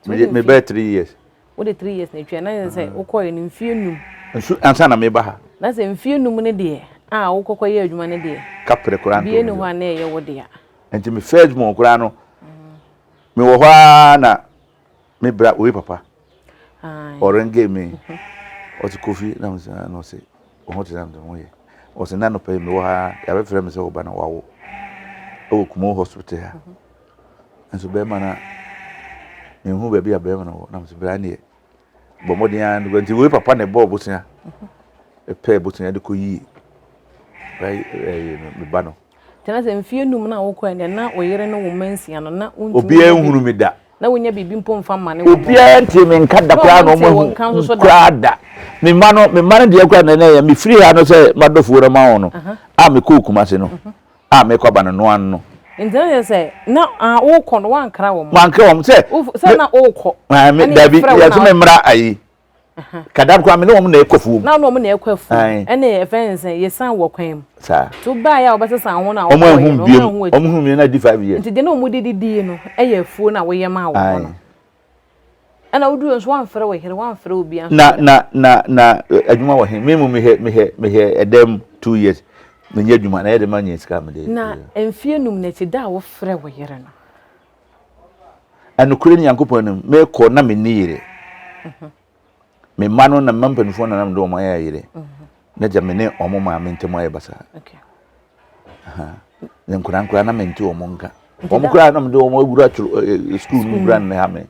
Mebɛyɛ 3 years. Wode 3 years na etua na yɛ sɛ wokɔɛ no mfie 5. Nso ansa na meba ha. Na sɛ mfie 5 no deɛ a wokɔkɔ yɛ adwuma no deɛ. Kaprɛ koraa nto. Bie ne hɔ a na ɛyɛ wo dea. Nti me first born koraa no mewɔ hɔ ara na me bra wei papa ɔrenge me ɔse Kofi na mesɛ na ɔse wo ho te sɛ ho yɛ ɔse na nɔpɛ yi mewɔ ha yɛabɛfrɛ me sɛ wo ba na wawo ɛwɔ Kumawu hospital ha nso bɛrima no menhu baabi a bɛrima no wɔ na mesɛ bra neɛ bɔ mmɔden ara no nti wei papa na ɛbɔɔ bosea ɛpɛɛ bosea de kɔ yie me ba no Kyerɛ sɛ mfeɛ 5 no a wokɔɛ deɛ na wo yere ne wo mma 6 no na wontumi Obiara nhunu me da. Na wonya biribi mpo mfa mma ne wɔn. Obiara ntee me nka da koraa na wɔn ahu koraa da. Me mma no me mma no deɛ koraa na ɛnɛ yɛ mefiri ha no sɛ madɔ fuo no ma wɔn no a mekɔɔ Kumasi no a mekɔ aba no no ano no. Nti na kyerɛ sɛ na wokɔ no woankra wɔn. Mankra wɔn sɛ. Sɛ na wokɔ. Dabi yɛsɛ me mmra ayi. Kadam koraa me ne wɔn na ɛkɔ afuom. Na wɔn na ɛkɔ afuom. Ɛne ɛfɛn ne sɛ yɛsan wɔ kwan mu. Saa. To baa yɛ a wɔbɛsesa ho na wɔn ahu biem wɔn hu biem na di 5 years. Nti deɛ na wɔn de didi no ɛyɛ afuo na wɔyɛ maa wɔn no. Ɛna woduru nso wɔamfrɛ wɔ yere wɔamfrɛ obi nso. Na na na na adwuma wɔ he me mu mehɛ mehɛ mehɛ ɛdɛm 2 years menyɛ adwuma na yɛ de ma nyɛ sika mede. Na mfie 5 n'akyi da a wofrɛ wɔ yere no. Nokorɛ Nyankopɔn anim, merekɔ na menni yere. Me mma no na mma mpanimfoɔ na na mede wɔn ayɛ ayere. Na gya me ne wɔn maame ntam ayɛ basaa. Na nkwadaa nkwadaa na mente wɔn nka. Wɔn koraa na mede wɔn awura twerɛ sukuu no mu kura ne ha me.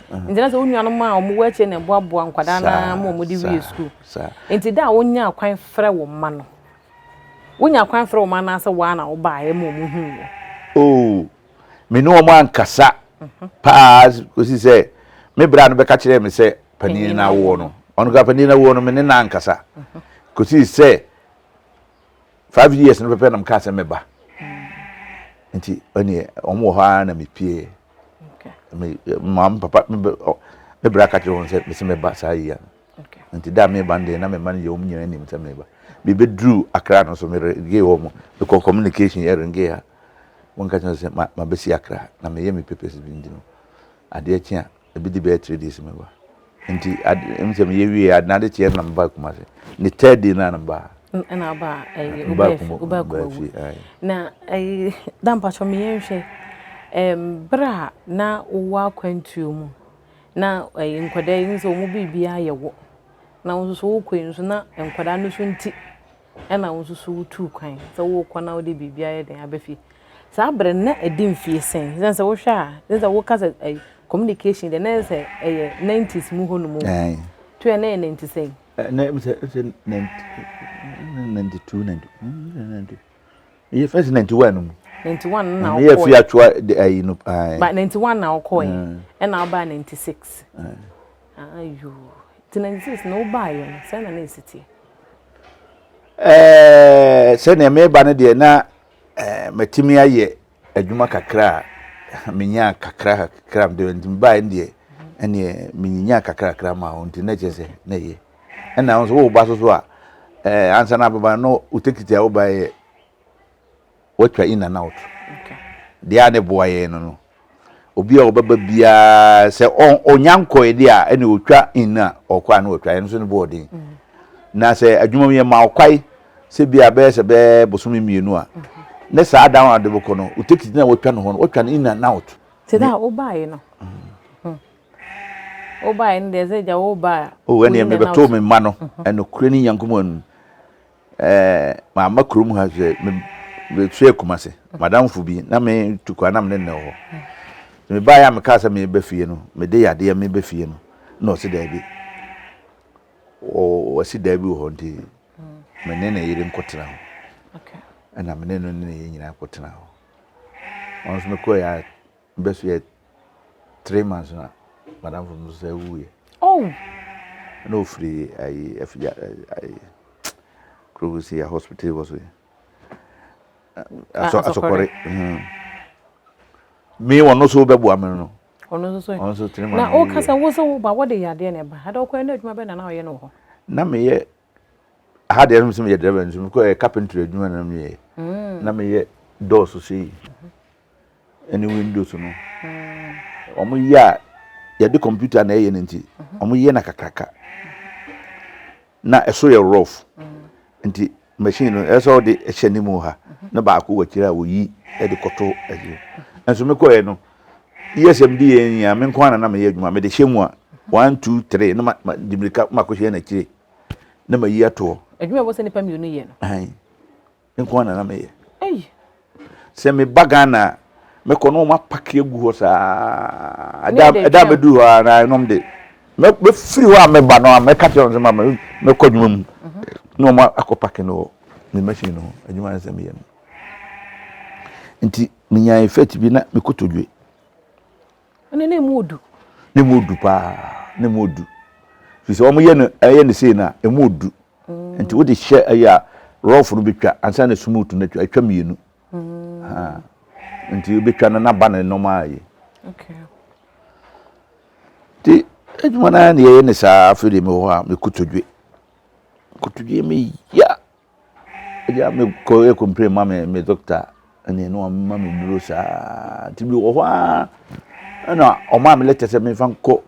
Nti na sɛ wo nuanom a wɔn wɔ akyire na ɛboaboa nkwadaa no ara ma wɔde wie sukuu. Nti da a wonya kwan frɛ wo mma no, wonya kwan frɛ wɔn anaasɛ woa na wobaeɛ ma wɔn huu wo? Oh, me ne wɔn ankasa paa kɔsi sɛ me bra no bɛka kyerɛɛ me sɛ panin no awoɔ no. Ɔno koraa panin no awoɔ no me ne no ankasa kɔsi sɛ 5 years no pɛpɛ na mekaa sɛ mɛba. Nti ɛneɛ wɔn wɔ hɔ ara na mepieɛ. Me maame papa me bra ka kyerɛ wɔn sɛ mese mɛba saa yia no. Nti da a meba no deɛ na me mma no deɛ wɔn nyinaa nim sɛ meba. Mebɛduru Accra no so meregee wɔn, mekɔ communication yɛrengee ha. Wɔn ka kyerɛ sɛ ma mabɛsi Accra na meyɛ me papers bi nti no adeɛ kye a ebi di bɛyɛ 3 days meba. Nti ade ɛmu sɛ meyɛ wie ade na ade kyeɛ no na meba Kumasi. Ne third day no a na meba. Ɛna aba ɛyɛ wobaa Kumawu. Na ɛyi da mpatsɔ me yɛn hwɛ ɛm bere a na wowɔ akwantuo mu na ɛyi nkwadaa yi nso wɔn biribiara yɛ wo na wo nso so wokɔ yi nso na nkwadaa no so nti ɛna wo nso so wotuu kwan sɛ wokɔ na wode biribi ayɛ den aba fie. Saa bere no na ɛdi mfie sɛn? Sɛ sɛ wohwɛ a, sɛ sɛ woka sɛ ɛyi communication deɛ na ɛyɛ sɛ ɛyɛ 90s mu hɔ nom. To yɛ na ɛyɛ 90 sɛn? Na sɛ 92 90 meyɛ first 91 no mu. 91 na wokɔɛ. Meyɛ fi atwoa de ayi no. Ba 91 na wokɔɛ. Ɛna wobaa 96. Ayo. Nti 96 na wobaeɛ no sɛn na na ɛsi teɛ? Ɛɛ sɛnea meba no deɛ na ɛɛ matumi ayɛ adwuma kakra a menyaa kakra kakra mede nti mebaeɛ no deɛ ɛneɛ menyaa kakra kakra ma wo nti na kyerɛ sɛ na ɛyɛ ɛna wo nso woba so so a ɛɛ ansa na ababa no wo tekiti a woba yɛ watwa in and out deɛ a ne boa yɛn no no obi a ɔbɛba biara sɛ ɔnya nkɔɛ deɛ a ɛne ɔtwa in a ɔkɔ a na ɔtwa ɛno nso ne boɔ den na sɛ adwuma mu yɛ ma ɔkwae sɛ bi a bɛyɛ sɛ bɛyɛ bosome mmienu a ne saa dan a ɔde bɛkɔ no wo tekiti na wɔtwa no hɔ no wɔtwa no in and out. Te dɛ a wobaeɛ no wobaeɛ no deɛ sɛ gya woba a. O ɛneɛ mebɛtoo me mma no ɛnokorɛ ne Nyankopɔn anim ɛɛ mamma kurom ha sɛ mesoɛ Kumase madamfo bi na me tu kwan na me ne no wɔ hɔ mebaeɛ a mekaa sɛ meba fie no mede yadeɛ meba fie no na ɔse daabi wɔsi dan bi wɔ hɔ nti me ne ne yere nkɔtena hɔ ɛna me ne no ne ne yere nyinaa kɔtena hɔ ɔno nso mekɔɛ a bɛso yɛ 3 months na madamfo no nso sɛ wuiɛ. Oh. Ɛna ofiri ayi afigya ayi kuro si hospital wɔ so yi asɔkɔre me ɔno so bɛboa me no. Ɔno nso so ɔno nso 3 months. Na ɔka sɛ wo sɛ wo ba wɔde yadeɛ na ɛba ada ɔkɔɛ na adwuma bɛn na na ɔyɛ no wɔ hɔ. Na meyɛ aha deɛ no sɛ meyɛ driver nso mekɔyɛ carpentry adwuma na meyɛ na meyɛ doors so yi ɛne windows no wɔn yɛ a yɛde computer na ɛyɛ no nti wɔn yɛ na kakraka na ɛso yɛ rough nti machine no ɛsɛ ɔde ɛhyɛ ne mu ha na baako wɔ akyire a wɔyi ɛde kɔto akyire nso mekɔɛ no yɛ di yɛ nyinaa me nko ara na meyɛ adwuma mede hyɛ mu a 1, 2, 3 na ma di mirika ma kɔhyɛ n'akyire na ma yi atoɔ. Adwuma ɛwɔ sɛ nipa mmienu yɛ no. Ɛn nko ara na meyɛ. Sɛ meba Ghana a mɛkɔ na wɔn apake agu hɔ saa ɛda ɛda mɛduru hɔ a na ɛnom de mɛfiri hɔ a mɛba no a mɛka kyerɛ wɔn sɛ ma mɛkɔ adwuma mu na wɔn akɔ pake no wɔ me machine no ho adwuma no sɛ meyɛ no nti menya effect bi na mekotodwe. Ɛnna na emu odu. Na emu odu paa, na emu odu. Fi sɛ wɔn yɛ no ɛyɛ no sei na emu odu. Mm. Nti wode hyɛ ɛyɛ a rough no betwa ansa na smooth no atwa, atwa mmienu. Mm. Nti wobɛtwa no na ba no normal yi. Okay. Nti adwuma no ara na yɛyɛ ne saa afei deɛ mewɔ hɔ a mekotodwe. Kotodwe me ya. Agya me kɔ yɛ complain ma me me doctor ɛne no ɔma me duro saa nti bi wɔ hɔ ara ɛna ɔmaa me letter sɛ memfa nkɔ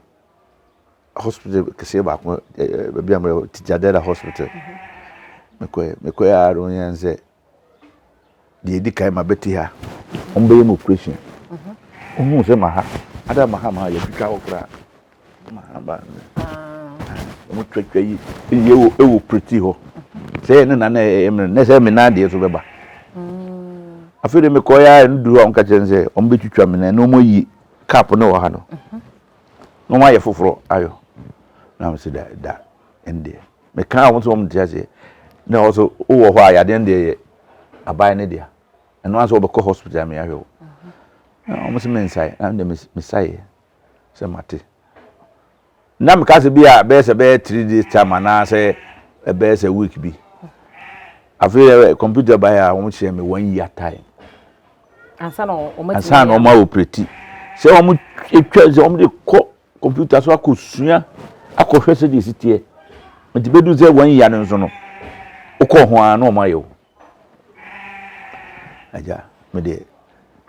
hospital kɛseɛ baako ɛɛ baabi a mewɔ Tijadera hospital mekɔɛ mekɔɛ ara no yɛn sɛ deɛ edi kan ma bɛti ha wɔn bɛyɛ mu operation ohun sɛ ma ha ada ma ha ma ha yɛtwitwa hɔ koraa. Aba wɔn twatwa yi yi ɛwɔ ɛwɔ preti hɔ sɛ yɛ ne na na ɛyɛ mmerɛ na sɛ me nan deɛ so bɛba afei de mekɔ yɛ a ɛno duru hɔ a wɔn ka kyerɛ sɛ wɔn bɛtwitwa me nan na wɔn ayi cap no wɔ ha no na wɔn ayɛ foforɔ ayɔ na wɔn sɛ da da ɛndeɛ meka wɔn sɛ wɔn nte aseɛ na wɔn so wowɔ hɔ a yadeɛ no deɛ yɛ aban ne deɛ ɛno ara sɛ wɔbɛkɔ hospital mi ahwɛ wo na wɔn sɛ mensae na deɛ mesaeɛ sɛ mate na meka sɛ bi a bɛyɛ sɛ bɛyɛ 3 days time anaasɛ ɛbɛyɛ sɛ week bi. Afei computer baeɛ a wɔn kyerɛ me one year time ansa na wɔn ansa na wɔn aoperate sɛ wɔn atwa sɛ wɔn de kɔ computer so akɔsua akɔhwɛ sɛdeɛ ɛsi teɛ. Nti bɛdu sɛ one year no nso no wokɔ ho ara na wɔn ayɛ wo. Agya me deɛ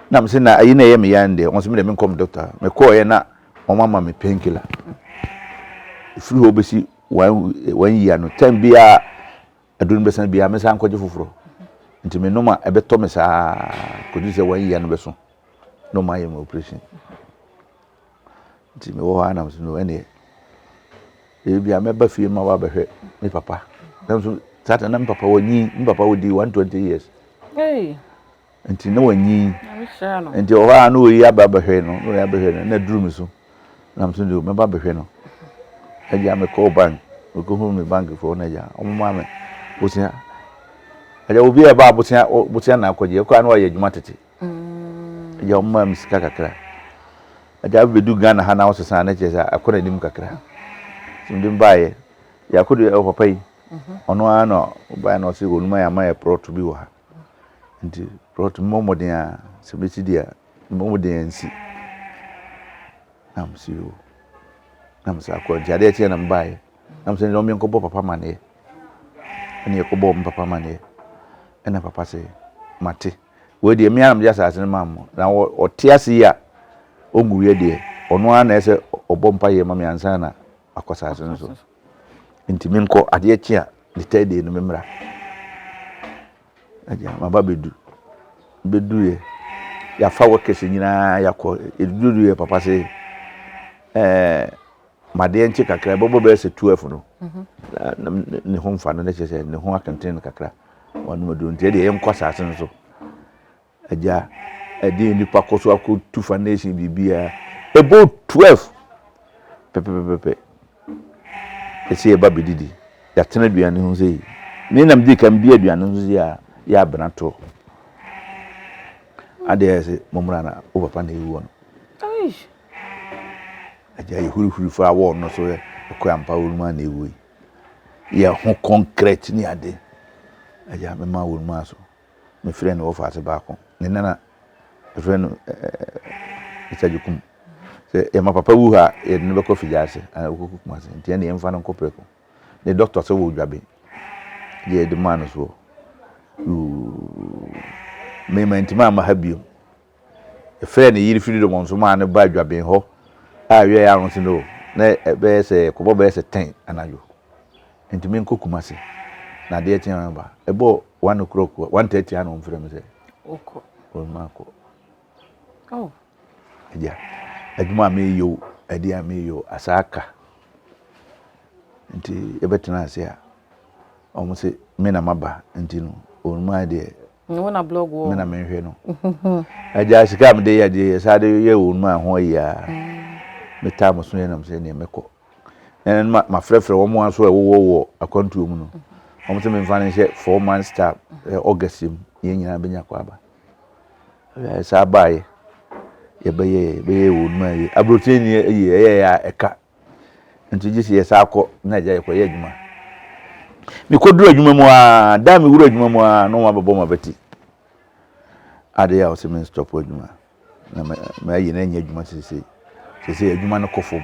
na me sɛ na ayi na ɛyɛ me yan deɛ wɔn sɛ me deɛ menkɔ me doctor. Mekɔɔyɛ na wɔn ama me painkiller. Ɛfiri hɔ bɛsi one year no time biara aduro no bɛsan biara mesan nkɔgye foforɔ. Nti menom a ɛbɛtɔ me saa kɔdu sɛ one year no bɛso na wɔn ayɛ me operation. Nti mewɔ hɔ ara na mesɛ no ɛneɛ ebi a mɛba fie ma wabɛhwɛ me papa. Nanso saa ta na me papa wɔnyin, me papa wɔdi 120 years. Hey. Nti na wɔnyin. Nti wɔ hɔ a na wɔyi aba abɛhwɛ no, na wɔyi abɛhwɛ no, na duru me so. Na mesɛ no mɛba abɛhwɛ no. Agya mekɔɔ bank, mekɔhu me bank foɔ na agya wɔn maa me bosea. Agya obi a ɛba bosea bosea na akɔgye, ɛkɔ a na wɔayɛ adwuma tete. Agya wɔn maa me sika kakra. Agya bɛdu Ghana ha na wɔsesa na kyerɛ sɛ akɔ n'anim kakra. Nti mede baeɛ. Yɛakɔ de ɛwɔ papa yi. Ɔno ara na ɔbaeɛ na ɔse wɔn mu ama yɛ prɔto bi wɔ ha. Nti prɔto mmɔ mmɔden a sɛ bɛsi deɛ mmɔ mmɔden a nsi. Na mese o. Na mese akɔ nti adeɛ kyeɛ na mebaeɛ. Na mese ɛnna menkɔbɔ papa amaneɛ. Ɛna yɛkɔbɔɔ me papa amaneɛ. Ɛna papa se mate. Wei deɛ me ara na mede asase no maa mo. Na ɔte ase yi a ɔnwuiɛ deɛ, ɔno ara na ɛsɛ ɔbɔ mpaeɛ ma me ansa na akɔ asase no so. Nti menkɔ, adeɛ kye a, the third day no memmra. Agya, maba bɛdu. Bɛduiɛ, yɛafa workers nyinaa yɛakɔ. Yɛduduiɛ papa se, ɛɛ, madeɛ nkye kakra, ɛbɛbɔ bɛyɛ sɛ 12 no. Na ne ho mfa no, na kyerɛ sɛ ne ho akenten no kakra. Wɔnom aduro nti ɛdeɛ yɛnkɔ asase no so. Agya, ɛdeɛ nnipa kɔ so akɔtu foundation biribiara. Ɛbɔ 12 pɛpɛpɛpɛ. Ɛsɛ yɛba bɛdidi. Yɛatena aduane ho sɛ yi. Me nam di kan bi aduane ho sɛ a yɛ abena toɔ. Adeɛ yɛ sɛ mommra na wo papa na ɛwuo no. Agya yɛhurihuri fa wɔɔ no so ɛkɔ ampa wɔn mu a na ɛwui. Yɛ ho kɔnkrɛt ne ade. Agya mema wɔn mu aso. Mefrɛ no wɔfa ase baako. Ne nana yɛfrɛ no Mr. Gyekum. Sɛ yɛma papa wu ha a, yɛde no bɛkɔ Figya ase anaa wɔkɔkɔ Kumase. Nti ɛne yɛmfa no nkɔ prɛko. Ne dɔkta sɛ wɔ Dwabe. Deɛ yɛde maa no soɔ. Mema ntumi amma ha bio. Yɛfrɛɛ ne yere firi dɔm nso maa no baa Dwaben hɔ a ɛwia yɛ ano sɛ no na ɛbɛyɛ sɛ kɔbɔ bɛyɛ sɛ 10 anadwo. Nti menkɔ Kumasi na adeɛ kye a mɛba. Ɛbɔɔ 1 o'clock, 1:30 a na wɔmfrɛ me sɛ wokɔ. Makɔ. Oh. Agya, adwuma a meyɛ o, adeɛ a meyɛ o, asa aka. Nti yɛbɛtena ase a, wɔn se me na maba nti no, wɔn mu ayɛ deɛ Wo na blog wɔ. Me na menhwɛ no. Agya sika a mede yɛ adeɛ yɛ saa de yɛ wɔn mu a ho ayi a. Metaa mo so yɛ nam sɛ neɛ mɛkɔ. Ɛna no mafrɛfrɛ wɔn a so ɛwowɔ wɔ akwantuo mu no. Wɔn sɛ memfa no nhyɛ 4 months time, August mu yɛn nyinaa bɛnya kɔ aba. Saa baeɛ yɛbɛyɛ yɛbɛyɛ wɔn mu a yɛ aburokyire ni yɛ ɛyɛ yɛ a ɛka. Nti gye sɛ yɛsan kɔ na agya yɛkɔyɛ adwuma. Mekɔduru adwuma mu a, da a mewura adwuma mu a na wɔn abɛbɔ m'abati. Adeɛ a wɔsɛ me stop adwuma na mayi na ɛnyɛ adwuma seesei. Seesei adwuma no kɔ fam.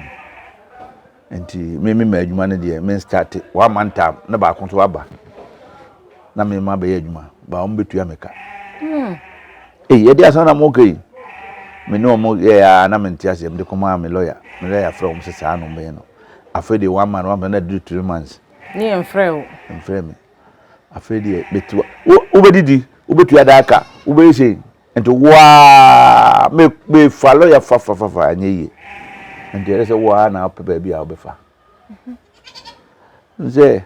Nti me me ma adwuma no deɛ me start one month time na baako nso aba na me ma bɛyɛ adwuma ba wɔn bɛtua me ka. Ei, ɛde asɛm na moka yi. Me ne wɔn yɛɛ a na mente aseɛ. Mede kɔmaa me lɔya. Me lɔya frɛ wɔn sɛ saa na wɔbɛyɛ no. Afei deɛ one month, one month, na aduru 3 months. Ne yɛn frɛ wo. Mfrɛ me. Afei deɛ mete wo wobɛdidi, wobɛtua daa ka, wobɛyɛ sei. Nti waa me mefa lɔya fa fa fa fa anyɛ yie. Nti ɛsɛ sɛ wo ara na wopɛ baabi a wobɛfa. Sɛ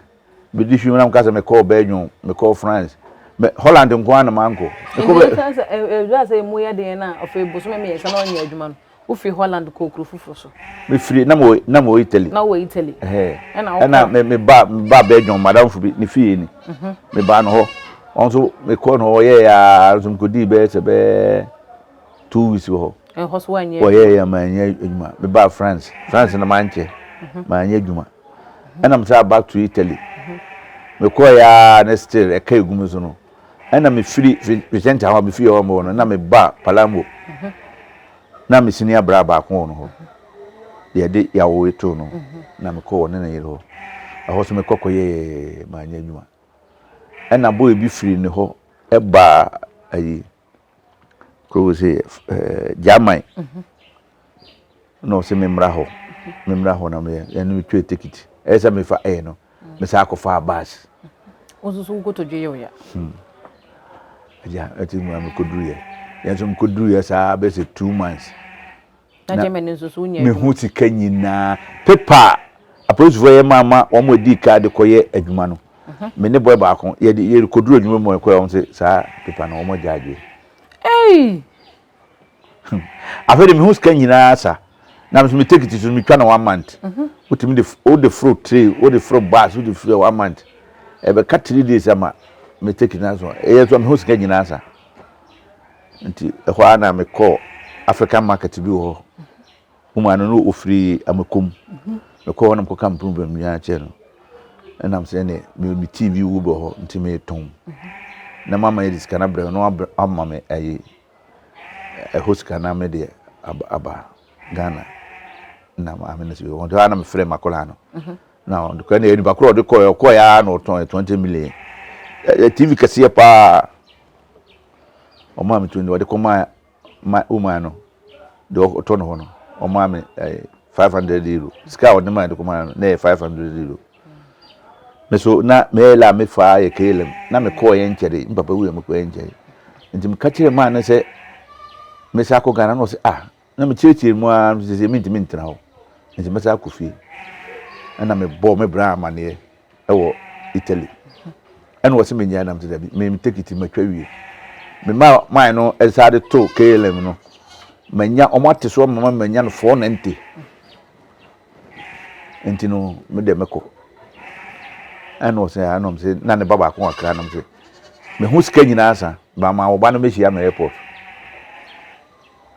medi hwim na meka sɛ mekɔɔ Belgium, mekɔɔ France, me Holland nko ara na mankɔ. Mekɔ bɛ. Nti sɛ ɛdura sɛ emu yɛ den na afei bosome mmiɛnsa na ɔnyɛ adwuma no, wofiri Holland kɔɔ kuro foforɔ so. Mefiri na mewɔ na mewɔ Italy. Na wowɔ Italy. Ɛhɛn. Ɛna wokɔ. Ɛna me me ba me ba Belgium madamfo bi ne fie ni. Mhm. Mebaa no hɔ. Ɔno nso mekɔɔ no hɔ ɔyɛɛ aa nso mekɔdii bɛyɛ sɛ bɛyɛ 2 weeks wɔ hɔ. Ɛhɔ so woanyɛ adwuma? Wɔyɛɛ yɛ manyɛ adwuma. Mebaa France. France no mankyɛ. Mhm. Manyɛ adwuma. Ɛna mesan back to Italy. Mhm. Mekɔɔ yɛ aa ne still ɛka egu me so no. Ɛna mefiri Vicente hɔ a mefiri hɔ mewɔ no na mebaa Palermo. Mhm. Na me senior bra baako wɔ no hɔ. Deɛ ɛde yawoe too no na mekɔɔ ɔne ne yere hɔ. Ɛhɔ so mekɔ kɔyɛɛ manyɛ adwuma. Ɛna boy bi firi ne hɔ ɛbaa ayi kuro wɔ sɛ ɛɛ German. Na ɔsɛ memmra hɔ memmra hɔ na meyɛ ɛne metwa tekiti. Ɛyɛ sɛ mefa ɛyɛ no mesan akɔfaa bus. Wo nso so wo kotodwe yɛ wo ya. Hmm. Agya, ɛti mu a mekɔduruyɛ. Yɛn nso mekɔduruyɛ saa bɛsɛ 2 months. Na Germany nso so wonya adwuma. Mehu sika nyinaa. Pepa a apolisifoɔ yɛ maa ma wɔn adi ka de kɔyɛ adwuma no. Mhm. Me ne boy baako yɛde yɛkɔduru adwuma mu ɛkɔyɛ wɔn sɛ saa pepa no wɔn agya adwe. Ei! Afei de mehu sika nyinaa sa. Na me nso me tekiti so metwa no one month. Mhm. Wotumi de wode foro train, wode foro bus, wode foro one month. Ɛbɛka 3 days ama me tekiti na so. Ɛyɛ so mehu sika nyinaa sa. Nti ɛhɔ ara na mekɔɔ African market bi wɔ hɔ. Woman no no ofiri Amakom. Mekɔɔ hɔ na mekɔka me problem nyinaa kyerɛ no. Ɛnam sɛ ɛne me me TV wo bɔ hɔ nti metɔn. Na mama yɛ de sika no abrɛ no na wama me ayi ɛhɔ sika na me deɛ aba Ghana. Na maame no sɛ wɔn hɔ na mefrɛ m'akwadaa no. Na ɔde kɔ ɛna nipa korɔ ɔde kɔɛ ɔkɔɛ ara na ɔtɔn 20 million. TV kɛseɛ paa. Ɔmaa me 20 ɔde kɔmaa ma woman no deɛ ɔtɔ no hɔ no ɔmaa me ɛɛ 500 euro sika a ɔde maa de kɔmaa no na ɛyɛ 500 euro me so na meyɛ la me fa yɛ KLM na me kɔɔ yɛ nkyɛre me papa wuiɛ me kɔɔ yɛ nkyɛre nti meka kyerɛ maa no sɛ mesa akɔ Ghana na ɔsɛ ah na mekyerɛkyerɛ mu ara sɛ sɛ mentumi ntena hɔ nti mɛsa akɔ fie ɛna mebɔɔ me bra amaneɛ wɔ Italy. Ɛna wɔsɛ menyae nam sɛ dabi me me tekiti matwa wie. Me ma man no ɛsa de to KLM no manya wɔn ate so ama manya no 490. Nti no me deɛ mɛkɔ. Ɛna ɔsɛ ɛna ɔm sɛ na ne ba baako akra nam sɛ meho sika nyinaa sa ba ma ɔba no mɛhyia me airport.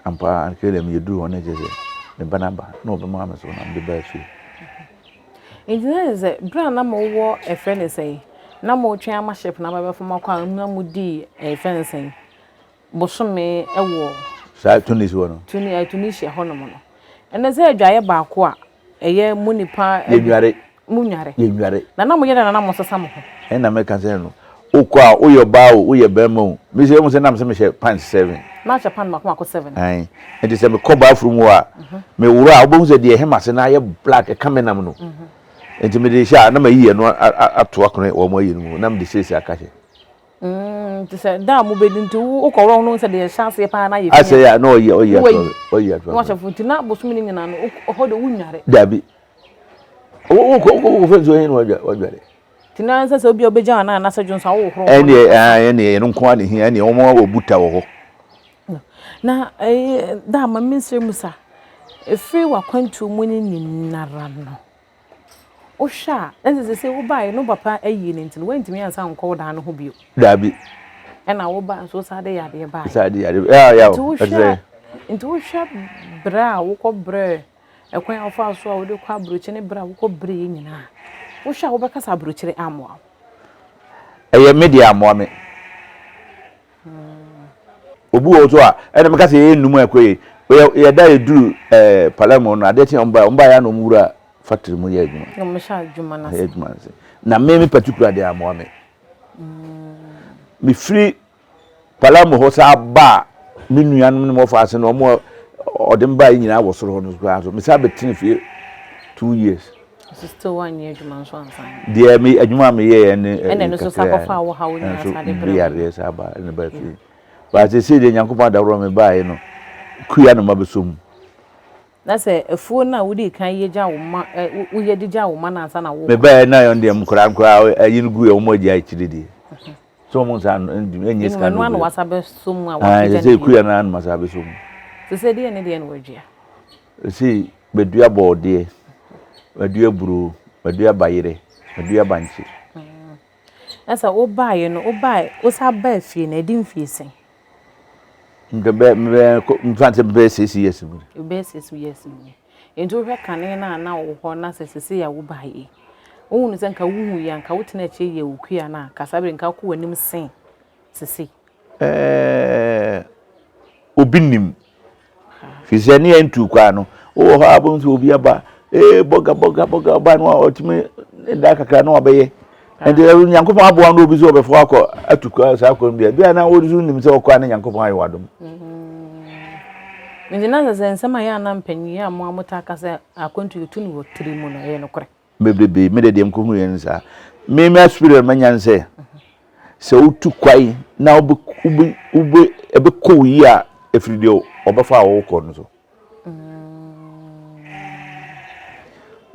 Ampa ara Caleb yɛduruu hɔ no kyerɛ sɛ me ba no aba na ɔbɛmaa me so na mede baa fie. Nti na kyerɛ sɛ berɛ a na mowɔ ɛfrɛ no sɛn na motwɛn ama ship no aba bɛfa mo akɔ a na modii ɛfrɛ no sɛn bosome wɔ saa Tunis hɔ no Tunisia hɔnom no ɛnɛ sɛ adwaeɛ baako a Ɛyɛ mo nipa. Yɛnware. Mo nware. Yɛnware. Na na mo yɛ dɛ na na mo sesa mo ho. Ɛna mɛka sɛ no wokɔ a woyɛ ɔbaa o woyɛ bɛrima o me sɛ wohu sɛ nam sɛ mehyɛ pants seven. Na ahyɛ pant mako mako seven. Ae nti sɛ mekɔ bathroom hɔ a meworo a wobɛhu sɛ deɛ ɛhem ase no ayɛ black ɛka me nam no nti mede hyɛ a na mayi ɛno ato akono wɔn ayi no mu na mede siesie aka hyɛ. Mm, te sɛ da a mobɛdi nti wokɔworɔ no sɛ deɛ ɛhyɛ aseɛ paa na ayɛ fi asɛ yɛ na ɔyɛ ɔyɛ ato ɔyɛ ato na wahyɛ fo nti na bosome no nyinaa no hɔ de wonware. Dabi wokɔ wokɔ wokɔ fɛn so ɛhe na wadware. Nti na sɛ sɛ obi a wobɛgya anaa anasɛ dwonso a wohohoro ho. Ɛneɛ ɛneɛ ɛno nko ara na ɛhia ɛneɛ wɔn wɔ buta wɔ hɔ. Na ɛyi da ma mensrɛ mu sa ɛfiri w'akwantuo mu no nyinara no Wohwɛ a, na sɛ seesei wobaeɛ no wo papa ayie no nti no, woantumi ansan ankɔ wo dan no ho bio? Daabi. Ɛna woba nso wosan de yadeɛ baeɛ. San de yadeɛ yeah, yeah. Nti wohwɛ nti wohwɛ berɛ a wokɔ brɛ ɛkwan a wofaa so a wode kɔ aburokyire ne berɛ a wokɔ brɛɛ nyinaa, wohwɛ a wobɛka sɛ aburokyire ammoa wo? Ɛyɛ me deɛ ammoa me. Obi wɔ hɔ nso a, ɛna meka sɛ yɛyɛ nnum a ɛkɔ yie. Yɛda yɛduru ɛɛ Palermo no, adeɛ kye wɔn baeɛ, wɔn baeɛ a na wɔn wura factory mu yɛ adwuma. Na wɔn hyɛ adwuma no ase. Yɛ adwuma no ase. Na me me particular deɛ amoa me. Mefiri Palermo hɔ saa baa me nuanom ne wɔfa ase no wɔn ɔde me baeɛ nyinaa wɔ soro hɔ no koraa so. Mesan bɛtena fie 2 years. So still wanyɛ adwuma nso ansa. Deɛ me adwuma a meyɛɛ ne ɛna ɛno nso sa kɔfa wo ha wo nyinaa sa de brɛ. Yareɛ saa ba ɛna ba fie. Baase sei deɛ Nyankopɔn adaworo me baeɛ no kuya no ma bɛsɔ mu. Na sɛ afuo no a wodii kan yɛ gyaa wo mma ɛ, woyɛ de gyaa wo mma no ansa na worekɔ. Mebaeɛ na ɛno deɛ nkoraa nkoraa ayi no guiɛ, wɔn agyae akyire deɛ. So wɔn nsa ɛnyɛ sika no Ɛno ano wasa bɛsɔ mu a wapagya ne bio. Sɛ kuya no ano masa bɛsɔ mu. Sɛ sɛ deɛ ne deɛ na wadua. Sɛ bɛdua bɔɔdeɛ, madua buroo, madua bayerɛ, madua bankye. Na sɛ wobaeɛ no, wobaeɛ, wosan baa fie no, ɛdi mfie sɛn? Nka bɛ bɛ nfa sɛ bɛyɛ 6 years mu. Bɛyɛ 6 years mu. Nti wohwɛ kane no a na wɔ hɔ na sɛ sesei a wobaeɛ yi, wohunu sɛ nka wohu yi a nka wotena akyire yɛ wo kua no a, nka saa bere nka wokɔ w'anim sen sesei. Ɛɛ obi nim. Firi sɛ ne yɛn tu kwan no, wowɔ hɔ a wobɛhu sɛ obi aba, ee bɔga bɔga bɔga ɔba no a ɔtumi da kakra na wabɛyɛ. Nti Nyankopɔn aboa no obi sɛ ɔbɛfo akɔ atu kwan saa kwan bi a, bi a na wo nso nim sɛ ɔkɔ a ne Nyankopɔn ayɛ w'adom. Nti na sɛ sɛ nsɛm a yɛ a na mpanyin a mo a motaa ka sɛ akwantu yɛtu no wɔ tiri mu no, ɛyɛ nokorɛ? Bebrebe, me de deɛ mekɔhu yɛ ne saa. Me me experience manya ne sɛ, sɛ wotu kwan na wobɛ wobɛ wobɛ ɛbɛkɔ wo yie a, ɛfiri deɛ ɔbɛfa a wɔwokɔ no so.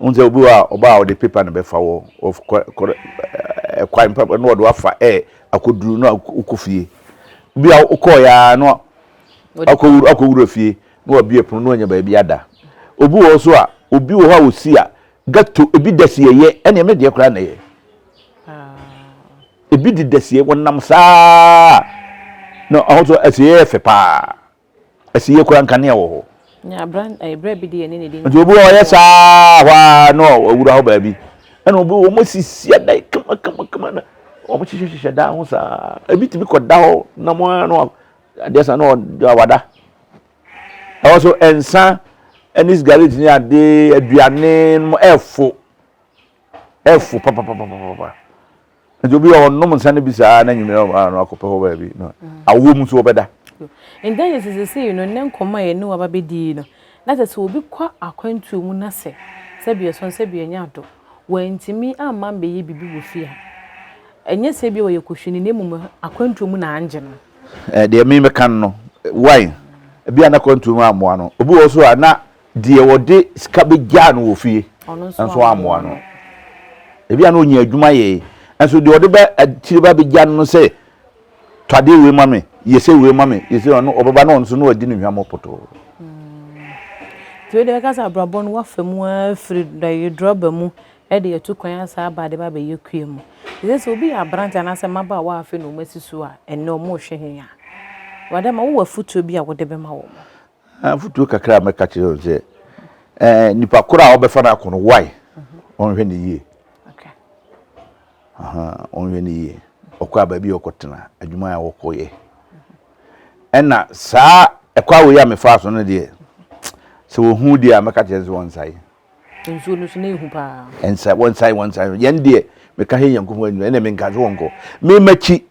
Wohu sɛ obi wɔ a ɔba a ɔde paper na bɛfa wɔ ɛkwan pa na ɔde wafa ɛ akɔduru na wokɔ fie. Bi a wokɔɔ ya na akɔwura fie na wabue pono na wanya baabi ada. Obi wɔ hɔ so a obi wɔ hɔ a osi a gato ebi da si ɛyɛ ɛne ɛmɛ deɛ koraa na ɛyɛ. Ebi de da sie wɔnam saa na ahosuo ɛsi yɛ fɛ paa. Asiyɛ koraa nkanea wɔ hɔ. Nti obi wɔ ɔyɛ saa hɔ ara na ɔwura hɔ baabi. Ɛna obi wɔn asisi adan kama kama kama na wɔn hyehyɛ hyehyɛ dan ho saa. Ebi tumi kɔ da hɔ nam ara na adeɛ sa na ɔda wada. Ɛwɔ so nsa ɛne sigaret ne ade aduane no ɛfo ɛfo papapapapa. Nti obi a ɔnom nsa no bi saa na nwummerɛ ɔba no akɔpɛ hɔ baabi na awɔ mu nso ɔbɛda. Nti ayɛ sɛ sesei no nnɛ nkɔmmɔ a yɛne wo aba bɛdi yi no, na kyerɛ sɛ obi kɔ akwantuo mu na sɛ sɛbi ɛsɔn sɛbi ɛnyɛ ado, wantumi amma ambɛyɛ biribi wɔ fie a, ɛnyɛ sɛ ebia ɔyɛ kɔhwini na mmom akwantuo mu na angye no. Eh, deɛ me mɛka no no, why? Ebi a na akwantuo mu ammoa no. Obi wɔ hɔ so a na Deɛ wɔde sika bɛgyaa no wɔ fie nso ammoa no. Ebi a na ɔnya adwuma yɛe, nso deɛ ɔde bɛ akyire ba bɛgya no sɛ tɔ adeɛ wei ma me, yɛ sɛ wei ma me, yɛ sɛ ɔno ɔbɛba na ɔno nso na wadi ne hwammɔ pɔtɔɔ. Nti wei deɛ bɛka sɛ abrabɔ no wafa mu ara firi drɔba mu de atu kwan asan aba de ba abɛyɛ kua mu. Ɛsɛ sɛ obi yɛ aberante anaasɛ mmabaawa a afei na wɔasi so a ɛnnɛ wɔrehwɛ yɛn a, Awurade ama wowɔ afotuo bi a wode bɛma wɔn? Afotuo kakra a mɛka kyerɛ wɔn sɛ, ɛɛ nipa koro a ɔbɛfa no akɔ no why ɔnhwɛ ne yie. Ɔnhwɛ ne yie. Ɔkɔ a baabi a ɔkɔtena, adwuma a ɔkɔyɛ. Ɛna saa ɛkɔ a wei a mefaa so no deɛ, sɛ wɔhu deɛ a mɛka kyerɛ sɛ wɔnsae. Nsuo no so na ehu paa. Ɛnsae, wɔnsae, wɔnsae. Yɛn deɛ meka hɛ Nyankopɔn anim, ɛna menka sɛ wɔnkɔ. Me makyi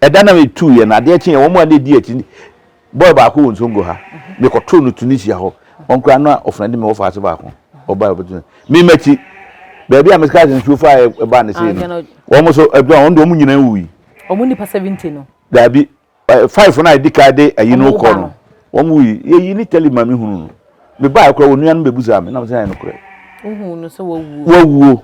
Ɛda na metuiɛ no, adeɛ kyeeɛ, wɔn a na ɛdi akyi, boy baako wɔ Nsongo ha, mekɔtoo no Tunisia hɔ, wɔn koraa na ɔfrɛnde me wɔ faase baako, ɔbaa ɔbɛtu me m'akyi, baabi a mekaa sɛ nsuo faa ɛbaa ne sei no, wɔn nso, ɛdɔn, wɔn deɛ wɔn nyinaa wui. Wɔn nipa 70 no? Daabi, five no a ɛdi kan de ayi no kɔ no, wɔn wui. Yɛyi ne tɛli ma mehunu no. Mebaeɛ koraa, wɔn nua no bɛbusaa me, na mesɛ ɛyɛ nokorɛ. Wohuu no sɛ wawuo? Wawuo.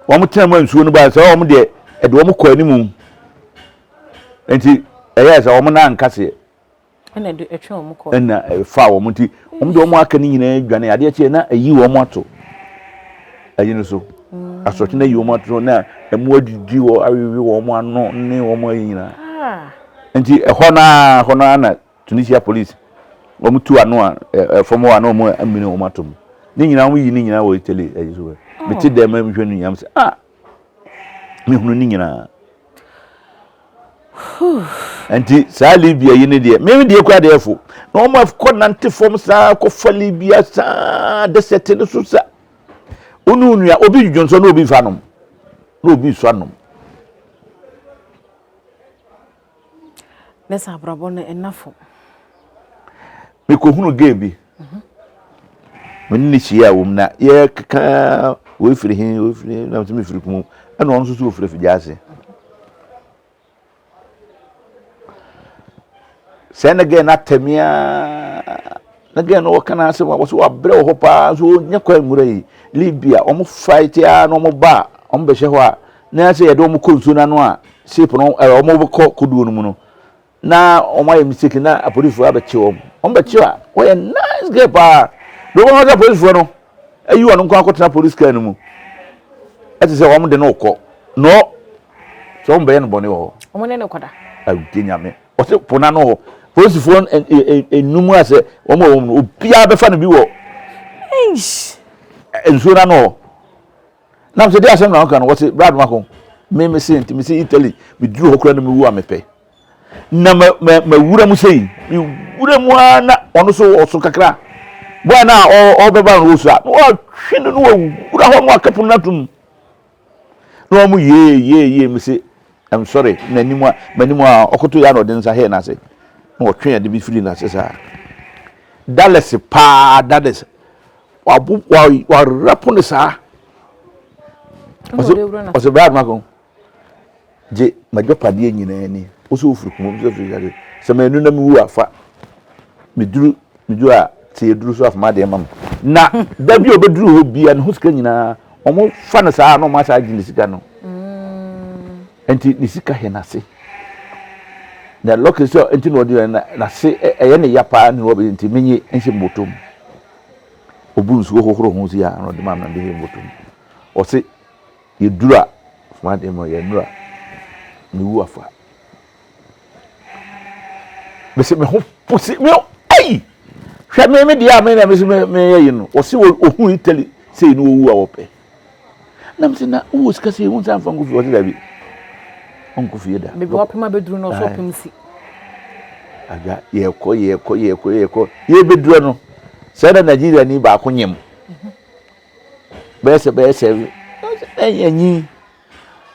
Wɔn tena mu a nsuo no baeɛ sɛ wɔn deɛ ɛde wɔn kɔ anim nti ɛyɛɛ sɛ wɔn nan nkaseɛ ɛna ɛde ɛtwe wɔn kɔ ɛna ɛfa wɔn nti wɔn deɛ wɔn aka no nyinaa dwane adeɛ kyeɛ na ɛyi wɔn ato ɛyi no so mm. asɔkye na ɛyi wɔn ato na ɛmu adidi wɔ awewe wɔn ano ne wɔn ayi nyinaa ah. nti ɛhɔ naa ɛhɔ naa na Tunisia police wɔn tu ano a ɛfam hɔ a na wɔn amini wɔn ato mu ne nyinaa wɔn yi ne nyinaa wɔ Italy ɛyi so mete dɛm ma mehwɛ no nyinaa sɛ ah mehunu ne nyinaa nti saa Libya yi ne deɛ meme deɛ kura deɛ fo na wɔn akɔ nante fam saa kɔfa Libya saa desert no so sa onu nua obi dwodwo nsɔ na obi fa nom na obi sɔ anom. Ne sɛ abrabɔ no ɛna fam. Mekɔhunu gay bi. Me ne no hyia wɔ mu na yɛkeka wei firi he, wei firi he, na mesɛ mefiri kumu. Ɛna ɔno nso so ɔfiri afigya ase. Sɛ na gay no atɛ me aa. Na girl no ɔka n'asɛm a wɔsɛ wabrɛ wɔ hɔ paa nso ɔnya kwan nwura yi Libya wɔn fight a na wɔn ba a wɔn bɛhyɛ hɔ a na sɛ yɛde wɔn kɔ nsuo no ano a ship no ɛɛ wɔn bɛkɔ kodoɔ no mu no na wɔn ayɛ mistake na apolisifoɔ abɛkye wɔn wɔn bɛkye a wɔyɛ nice girl paa de wɔn sɛ apolisifoɔ no ayi wɔn nko akɔtena police car no mu ɛte sɛ wɔn de no kɔ no sɛ wɔn bɛyɛ no bɔne wɔ hɔ. Wɔn ne no kɔda. Awurade nyame. Ɔse po no ano hɔ polisifoɔ nnum a sɛ wɔn a wɔn no obiara bɛfa no bi wɔ nsuo no ano hɔ nam sɛ de asɛm na wɔka no wɔse brad mako me me se nti me se Italy meduru hɔ koraa na mewu a mepɛ na ma ma ma wura mu sei me wura mu ara na ɔno so ɔso kakra bɔɛ na ɔbɛba no ɔsu a na wɔatwe no na wɔwura hɔ na wɔaka pono no atom Na wɔn yee yee yee me se I'm sorry n'anim a m'anim a ɔkoto yɛ a na ɔde nsa hɛɛ n'ase na ɔtwe ade bi firi n'ase saa Dallas paa Dallas wabo wa warapo ne saa ɔsɛ ɔsɛ bɛyɛ adoma gye m'agyapadeɛ nyinaa ni wo sɛ wofiri kuma sɛ firi sade sɛ manu na mewu a fa meduru meduru a sɛ yɛduru so afoma adeɛ ma me na da bi a ɔbɛduru hɔ bia ne ho sika nyinaa wɔn fa no saa na wɔn asa agye ne sika no mm. nti ne sika hɛ n'ase na lɔki sɛ nti na ɔde n'ase ɛyɛ ne ya paa ne ɔbɛ nti menye nhyɛ mbɔtɔ mu obu nsuo hohoro ho si a na ɔde ma na ɔde hyɛ mbɔtɔ mu ɔse Yɛduru a, foma adeɛ ma yɛnnuru a, mewu afa. Mese me ho posi me ayi hwɛ me me deɛ a me na mese me meyɛ yi no wɔse ohun Italy sei no owu a wɔpɛ na mese na wowɔ sika sei wo nsa mfa nkɔ fie wɔse dabi ɔnkɔ fie da. Baabi wɔpem abɛduru no ɔsɛ ɔpem si. Agya yɛkɔ yɛkɔ yɛkɔ yɛkɔ yɛbɛduru no sɛ na Nigeria ni baako nyem. Bɛyɛ sɛ bɛyɛ sɛ ɛnyɛ nyi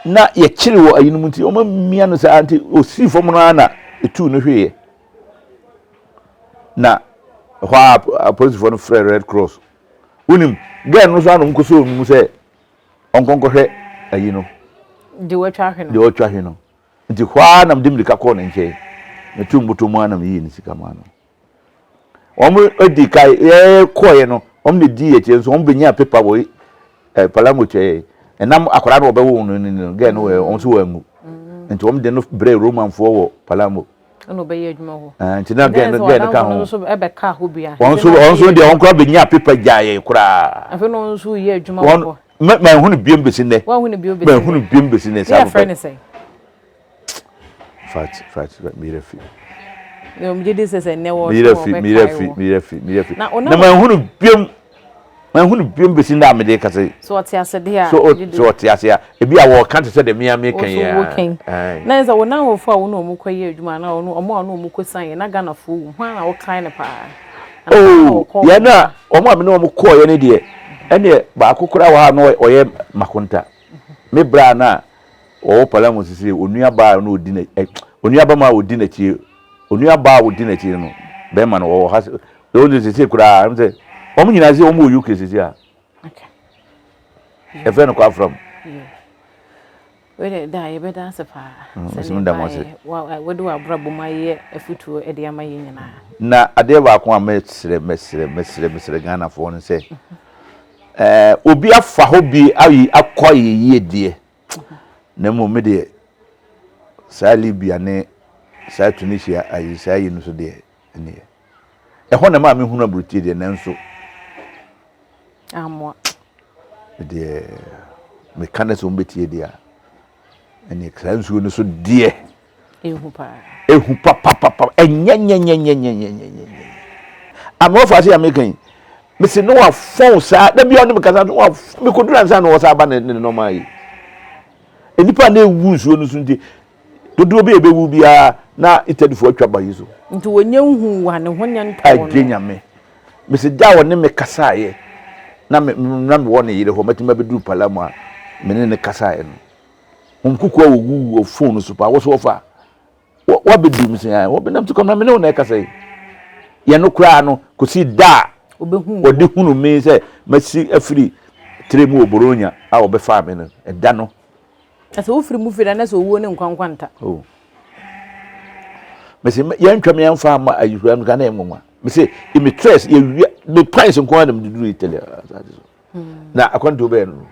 na yɛkyere wɔ ayinom nti wɔn amia no saa nti osii fam no ara na etuu no hweeɛ na ɛhɔ a apolisifoɔ no frɛ red cross wonim gɛɛ no nso anom kɔsɔ mu sɛ ɔnkɔnkɔhwɛ ayi no deɛ wɔatwa ahwe no deɛ wɔatwa ahwe no nti hɔ ara na mede mmirika kɔɔ ne nkyɛn metu mbɔtɔ mu ara na meyii ne sika maa no Wɔn di ka yɛkɔɔeɛ no, wɔn na di akyire nso wɔn bɛnya pepa wɔ eh, Palermo kyɛ ɛnam akwadaa no wɔbɛwo no no no gɛɛ no wɔ wɔn nso wɔn angu mm. nti wɔn de no brɛ Romanfoɔ wɔ Palermo. ɛna ɔbɛyɛ adwuma hɔ. Eh, nti na gɛɛ no gɛɛ no ka ho. nso ɛbɛka hɔ bia. Wɔn nso wɔn nso deɛ wɔn koraa bɛnya pepa gyaeɛ koraa. Afei na wɔn nso yɛ adwuma wɔ hɔ. Wɔn mɛ mɛ nhunu biem besi nnɛ. Wɔn nhunu biem besi nnɛ. Mɛ nhunu biem besi nnɛ. Saa papa. Ne yɛ frɛ ne sɛn? Fat fat me werɛ fi. Na megye di sɛ sɛ nnɛ wɔ Me werɛ fi me werɛ fi me werɛ fi me werɛ fi. Na manhunu biom manhunu biom besi nnɛ a mede kasa yi. So ɔte ase deɛ a. So so ɔte ase a ebi a wɔka te sɛ deɛ me a meka yi a. Wo Na sɛ wo nnamfo a wo ne wɔn kɔyɛ adwuma anaa wɔn a wo ne wɔn kɔsian yɛ na Ghanafoɔ wɔ mu hwan na wokae no paa? Oh yɛn a wɔn a me ne wɔn kɔɔeɛ no deɛ ɛnneɛ baako koraa wɔ ha na ɔyɛ Makonta. Me bra no a Wɔwɔ Palermo sisi onua baa a na odi na ɛ onua bɛma a odi n'akyi onua baa a odi n'akyi no bɛrima no wɔwɔ ha wɔn de sisi koraa ɛm sɛ wɔn nyinaa sisi wɔn wɔ UK sisi a ɛfɛ no kɔ afram. Wei de da yɛbɛda ase paa sɛdeɛ baayɛ wode w'abrabɔ mu ayɛ afutuo de ama yɛn nyinaa. Na adeɛ baako a mɛsrɛ mɛsrɛ mɛsrɛ mɛsrɛ Ghanafoɔ no sɛ ɛɛ obi afa hɔ bi ayi akɔ ayɛ yie deɛ. Na mmom me deɛ, saa Libya ne saa Tunisia ayi saa yi no so deɛ, ɛneɛ. Ɛhɔ na ɛmaa mehunu aburokyire deɛ, nanso. Ammoa. Deɛ meka no sɛ wɔbɛtie deɛ a, ɛneɛ saa nsuo no so deɛ. Ehu paa. Ehu papapapa. Ɛnyɛ nyɛ nyɛ nyɛ nyɛ nyɛ nyɛ nyɛ. Ama ɔfa ase a meka yi. Mese ne wafɔn saa. Da bi a ɔne me kasa no wafɔn. Mekoduru ansa na ɔsa aba ne ne nɔɔma yi. Nnipa na ewu nsuo no so nti dodoɔ bi a ebewu biara na Italyfoɔ atwa ba yi so. Nti wɔnyɛ nhu wa ne ho nyɛ ntɔɔ no. Agye nyame. Mese da a ɔne me kasaeɛ na me na mewɔ ne yere hɔ mɛtumi abɛduru Palermo a me ne ne kasaeɛ no. Wɔn nkokoa wɔ wu wɔ phone no so paa wɔso wɔfa wabɛdu mu sɛ wɔbɛnam ti kɔmna me ne wo na ɛkasa yi yɛn no koraa no kɔsi da a wɔde hunu me sɛ masi afiri tire mu wɔ Bologna a wɔbɛfaa me no ɛda no. Na sɛ wofiri mu firi da na sɛ owuo ne nkwa nkwa nta. Oh. Mesi yɛntwa me yɛmfa ama ayihura no ka na ɛnwanwa. Me se me stress yɛ wia me price nko ara na me duru Italy asase so. Na akwantuo bɛyɛ no.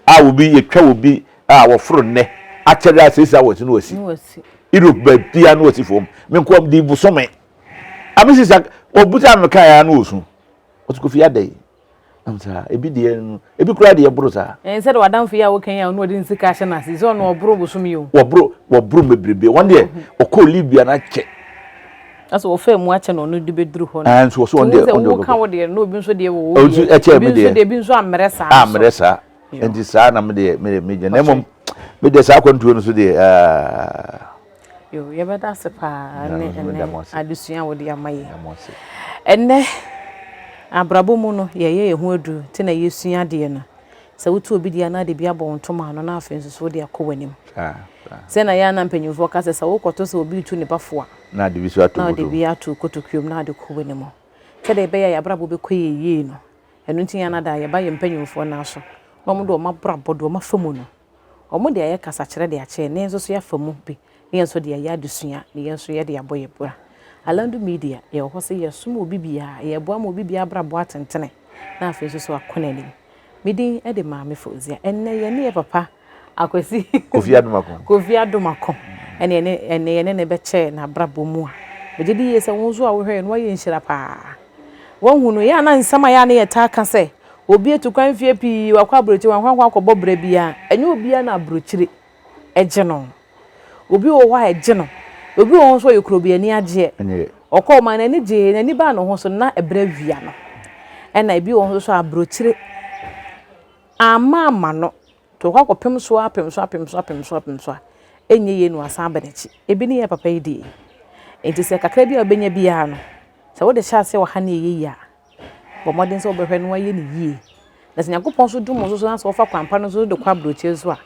A obi yɛtwa obi a wɔforo nnɛ akyɛre a 6 hours no wasi. Europe baabia no wasi fam. Me nko di bosome. Ame sisa obusa me kan ya no osu. Ɔse Kofi adɛn? Nam saa ebi deɛ no ebi koraa deɛ ɛboro saa. Ɛn sɛ de w'adamfo yi a woka yi a ɔno ɔde ne sika ahyɛ n'ase sɛ ɔno ɔboro bosom yi o. Wɔboro wɔboro bebrebe wɔn deɛ ɔkɔɔ Libya no akyɛ. Asɛ wɔfaa mu akyɛ na ɔno de bɛduru hɔ no. Ɛn nso wɔsɛ wɔn deɛ wɔn deɛ woka wo deɛ na obi nso deɛ wɔ wo deɛ ɛkyɛ me deɛ ebi nso deɛ ebi nso ammerɛ saa nso. Ammerɛ saa nti saa na me deɛ me deɛ me gyina na mmom me deɛ saa akwantuo no so deɛ aa. Yo, yɛbɛda ase paa ne ɛnɛ adesua a wode ama yɛn. Ɛnɛ abrabɔ mu no yɛyɛ yɛn ho aduru nti na yɛsua adeɛ no. Sɛ wotu obi deɛ anaa de bi abɔ wo ntoma ano na afei nso so wode akɔ w'anim. Sɛ na yɛn a na mpanyinfoɔ ka sɛ sɛ wokɔto sɛ obi retu ne ba fo a na ade bi so ato na ɔde bi ato kotokuom na ade kɔ w'anim. Sɛdeɛ ɛbɛyɛ a yɛn abrabɔ bɛkɔ yɛn yie no, ɛno nti yɛn anadaa yɛba yɛn mpanyinfoɔ nan so na wɔde wɔn abrabɔ de wɔn afa mu no Wɔde ayɛ kasakyerɛ de akyerɛ na yɛn nso so yɛafa mu bi na yɛn nso de ayɛ adesua na yɛn nso yɛde abɔ yɛn bra. Alandu Media, yɛwɔ hɔ sɛ yɛsom obi biara, yɛboa ma obi biara abrabɔ atentene na afei nso so akɔ n'anim. Me din de Maame Fauzia. Ɛnnɛ yɛne yɛ papa Akwasi Kofi Adomako. Kofi Adomako ɛne ɛne ɛne yɛne ne bɛkyɛ n'abrabɔ mu a. Megye di yie sɛ wo nso a wohwɛ yɛn no woayɛ nhyira paa. Woahu no, yɛ a na nsɛm a yɛ a na yɛtaa ka sɛ obi atu kwan mfeɛ pii, wakɔ aburokyire, wankɔ ankɔ akɔbɔ bra biara. Ɛnyɛ obiara na aburokyire gye no. Obi wɔ hɔ a ɛgye no. Obi wɔ hɔ nso ɔyɛ kurobiani agyeɛ. Ɔkɔ ɔman n'ani gyee, n'ani baa ne ho so na ɛbrɛ awia no. Ɛna ebi wɔ hɔ nso a aburokyire amma amma no. Nti ɔkɔ akɔpem so ara pem so apem so apem so apem so a, ɛnyɛ yie na wasan aba n'akyi. Ebi ne yɛn papa yi deɛ yi. Nti sɛ kakra bi a wobɛnya biara no, sɛ wode hyɛ aseɛ wɔ ha na ɛyɛ yie a, bɔ mmɔden sɛ wobɛhwɛ na woayɛ no yie. Na sɛ Nyankopɔn nso dom wo nso so na sɛ wofa kwan pa no so de kɔ aburokyire nso a,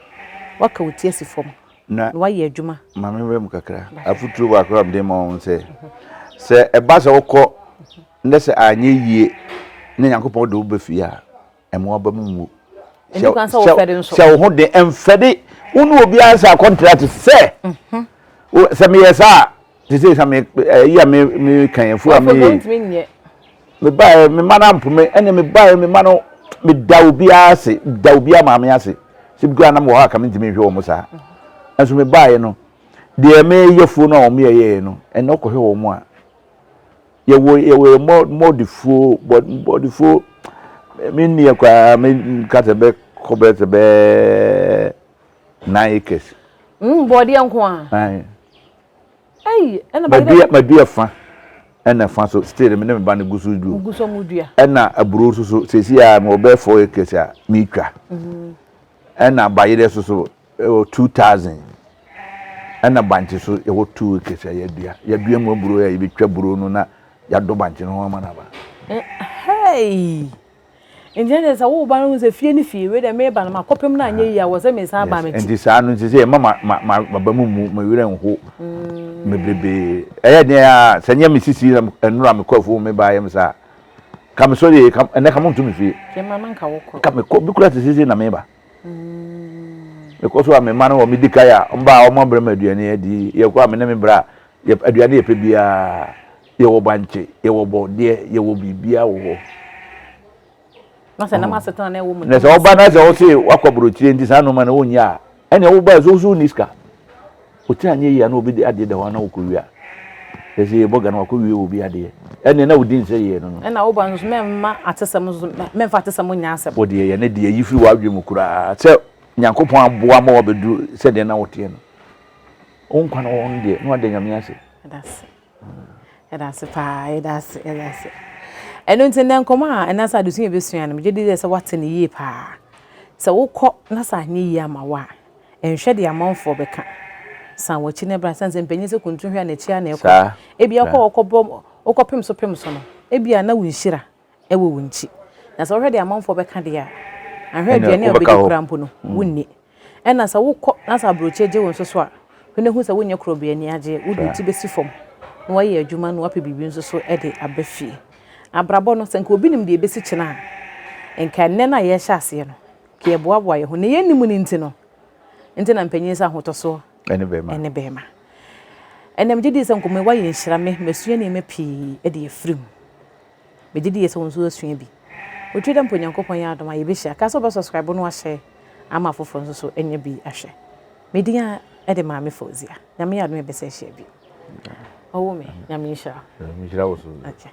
woaka wo ti asi fam na woayɛ adwuma. Ma menwura mu kakra. Afotuo baako a mede ma wɔn sɛ, sɛ ɛba sɛ wokɔ na sɛ anyɛ yie na Nyankopɔn de wo ba fie a, Ɛma w'aba mu mmu. Ɛni kwan sɛ wofɛre nso. Hyɛ wo ho den, ɛmfɛre. Wo ne obiara nsa kɔntrate sɛ. Mhm. Sɛ meyɛ saa a, te sɛ sɛ me ɛyi a me me kan afu a me. Ɔfɛ nyɛ. Me ba me ma no ampo me ɛne me ba me ma no me da obiara ase da obiara maame ase. Sɛ bi koraa nam wɔ hɔ a ka me ntumi nhwɛ wɔn saa. Ɛnso me baeɛ no deɛ meyɛ fuo no a wɔn yɛyɛɛ no ɛnna ɔkɔhwɛ wɔn a. Yɛwɔ yɛwɔ yɛ mɔ mɔdefuo bɔ bɔdefuo me nniɛ koraa me nka sɛ bɛ kɔ bɛ sɛ bɛɛ nine acres. Mm bɔdeɛ nko a. Ayi. Ɛyi ɛna ba madua madua fa ɛna fa so still me ne me ba no gu so du. Gu so mu dua. Ɛna aburo nso so sɛsi a mewɔ bɛɛ four acres a metwa. Ɛna bayerɛ nso so Ɛwɔ 2000 ɛna bankye so yɛwɔ 2 acres a yɛadua yɛadua mu aburo a yɛbɛtwa buro no na yɛadɔ bankye no ho ama no aba. Hey! Nti ɛne sɛ wo ba no sɛ fie ne fie wei deɛ meba no makɔpem no anyɛ yie a wɔ sɛ mesan ba m'akyi. Nti saa no nti sɛ ɛma ma ma ma maba mu mu me werɛ nho mm. bebrebe ɛyɛ deɛ a sɛ nyɛ me sisi na nnora mekɔ afuo me ba yɛ me saa ka me sɔre ɛnɛ ka mo nto me fie ka mekɔ bi kura te sisi na meba. Mekɔ so a me mma no wɔ me di kan a wɔba a wɔabrɛ me aduane adi. Yɛkɔ a me ne me bra yɛ aduane yɛpɛ biara. Yɛwɔ bankye, yɛwɔ bɔdeɛ, yɛwɔ biribiara wɔ hɔ. Na sɛ nam asetena na ɛwɔ mu. Na sɛ ɔba na sɛ ɔse wakɔ aburokyire nti saa nneɛma no wonyɛ a, ɛnna woba so so wonni sika. Ɔtiri anyɛ yie a na obi de adeɛ da hɔ a na wokɔwie a, yɛsɛ yɛbɔ ga na wakɔwie obi adeɛ. Ɛnneɛ na wodi nsɛ yie no no. Ɛna woba nso mɛmma atesɛm nso mɛmfa atesɛm nyɛ asɛm. Wo deɛ yɛne deɛ yi firi w'adwene mu koraa sɛ Nyankopɔn aboa ma wabɛduru sɛdeɛ na woteɛ no. Wo nkwa na wɔ no deɛ na wada Nyame ase. Yɛda ase. Yɛda ase paa. Yɛda ase. Yɛda ase. Ɛno nti nnɛ nkɔmmɔ a ɛna sɛ adesua yɛbɛsua no megye di sɛ woate no yie paa. Sɛ wokɔ na sɛ anyɛ yie ama wo a, Nhwɛ deɛ amanfoɔ bɛka. San w'akyi na bra. Ɛsiane sɛ mpanyin sɛ kuntun hwɛ a n'akyi ara na ɛkɔ. Ebia wokɔ wokɔbɔ wokɔpem so pem so no, ebia na wo nhyira wɔ wo nkyi. Na sɛ wohwɛ deɛ amanfoɔ bɛka deɛ a, anhwɛ aduane a wobɛdi koraa mpo no, wonni. Ɛna sɛ wokɔ na sɛ aburokyire gye wo nso so a, hwɛ na hu sɛ wonyɛ korɔbea ani agyeɛ. Wode wo ti bɛsi fam na woayɛ adwuma na woapɛ biribi nso so de aba fie. Abrabɔ no, sɛ nka obi nim deɛ ɛbɛsi kyena a, nka ɛnnɛ no a yɛrehyɛ aseɛ no, Ka yɛboaboa yɛn ho. Nea yɛnnim no nti no, nti na mpanyin sɛ ahotɔsoɔ ne bɛrima. Ne bɛrima. Ɛnnɛ megye di sɛ nkɔmmɔ yi woayɛ nhyira me, masua nneɛma pii de afiri mu. Megye di sɛ wo nso woasua bi. Otwi dɛ mpo Nyankopɔn yɛ adom a yɛbɛhyia. Ka sɛ wobɛ subscribe na wahyɛ ama afoforɔ nso so anya bi ahwɛ. Me din a ɛde Maame Fauzia. Nyame yɛ adom a yɛbɛsan ahyia bio. Ɔwo me, Nyame nhyira wo. Nhyira wo so. Okay.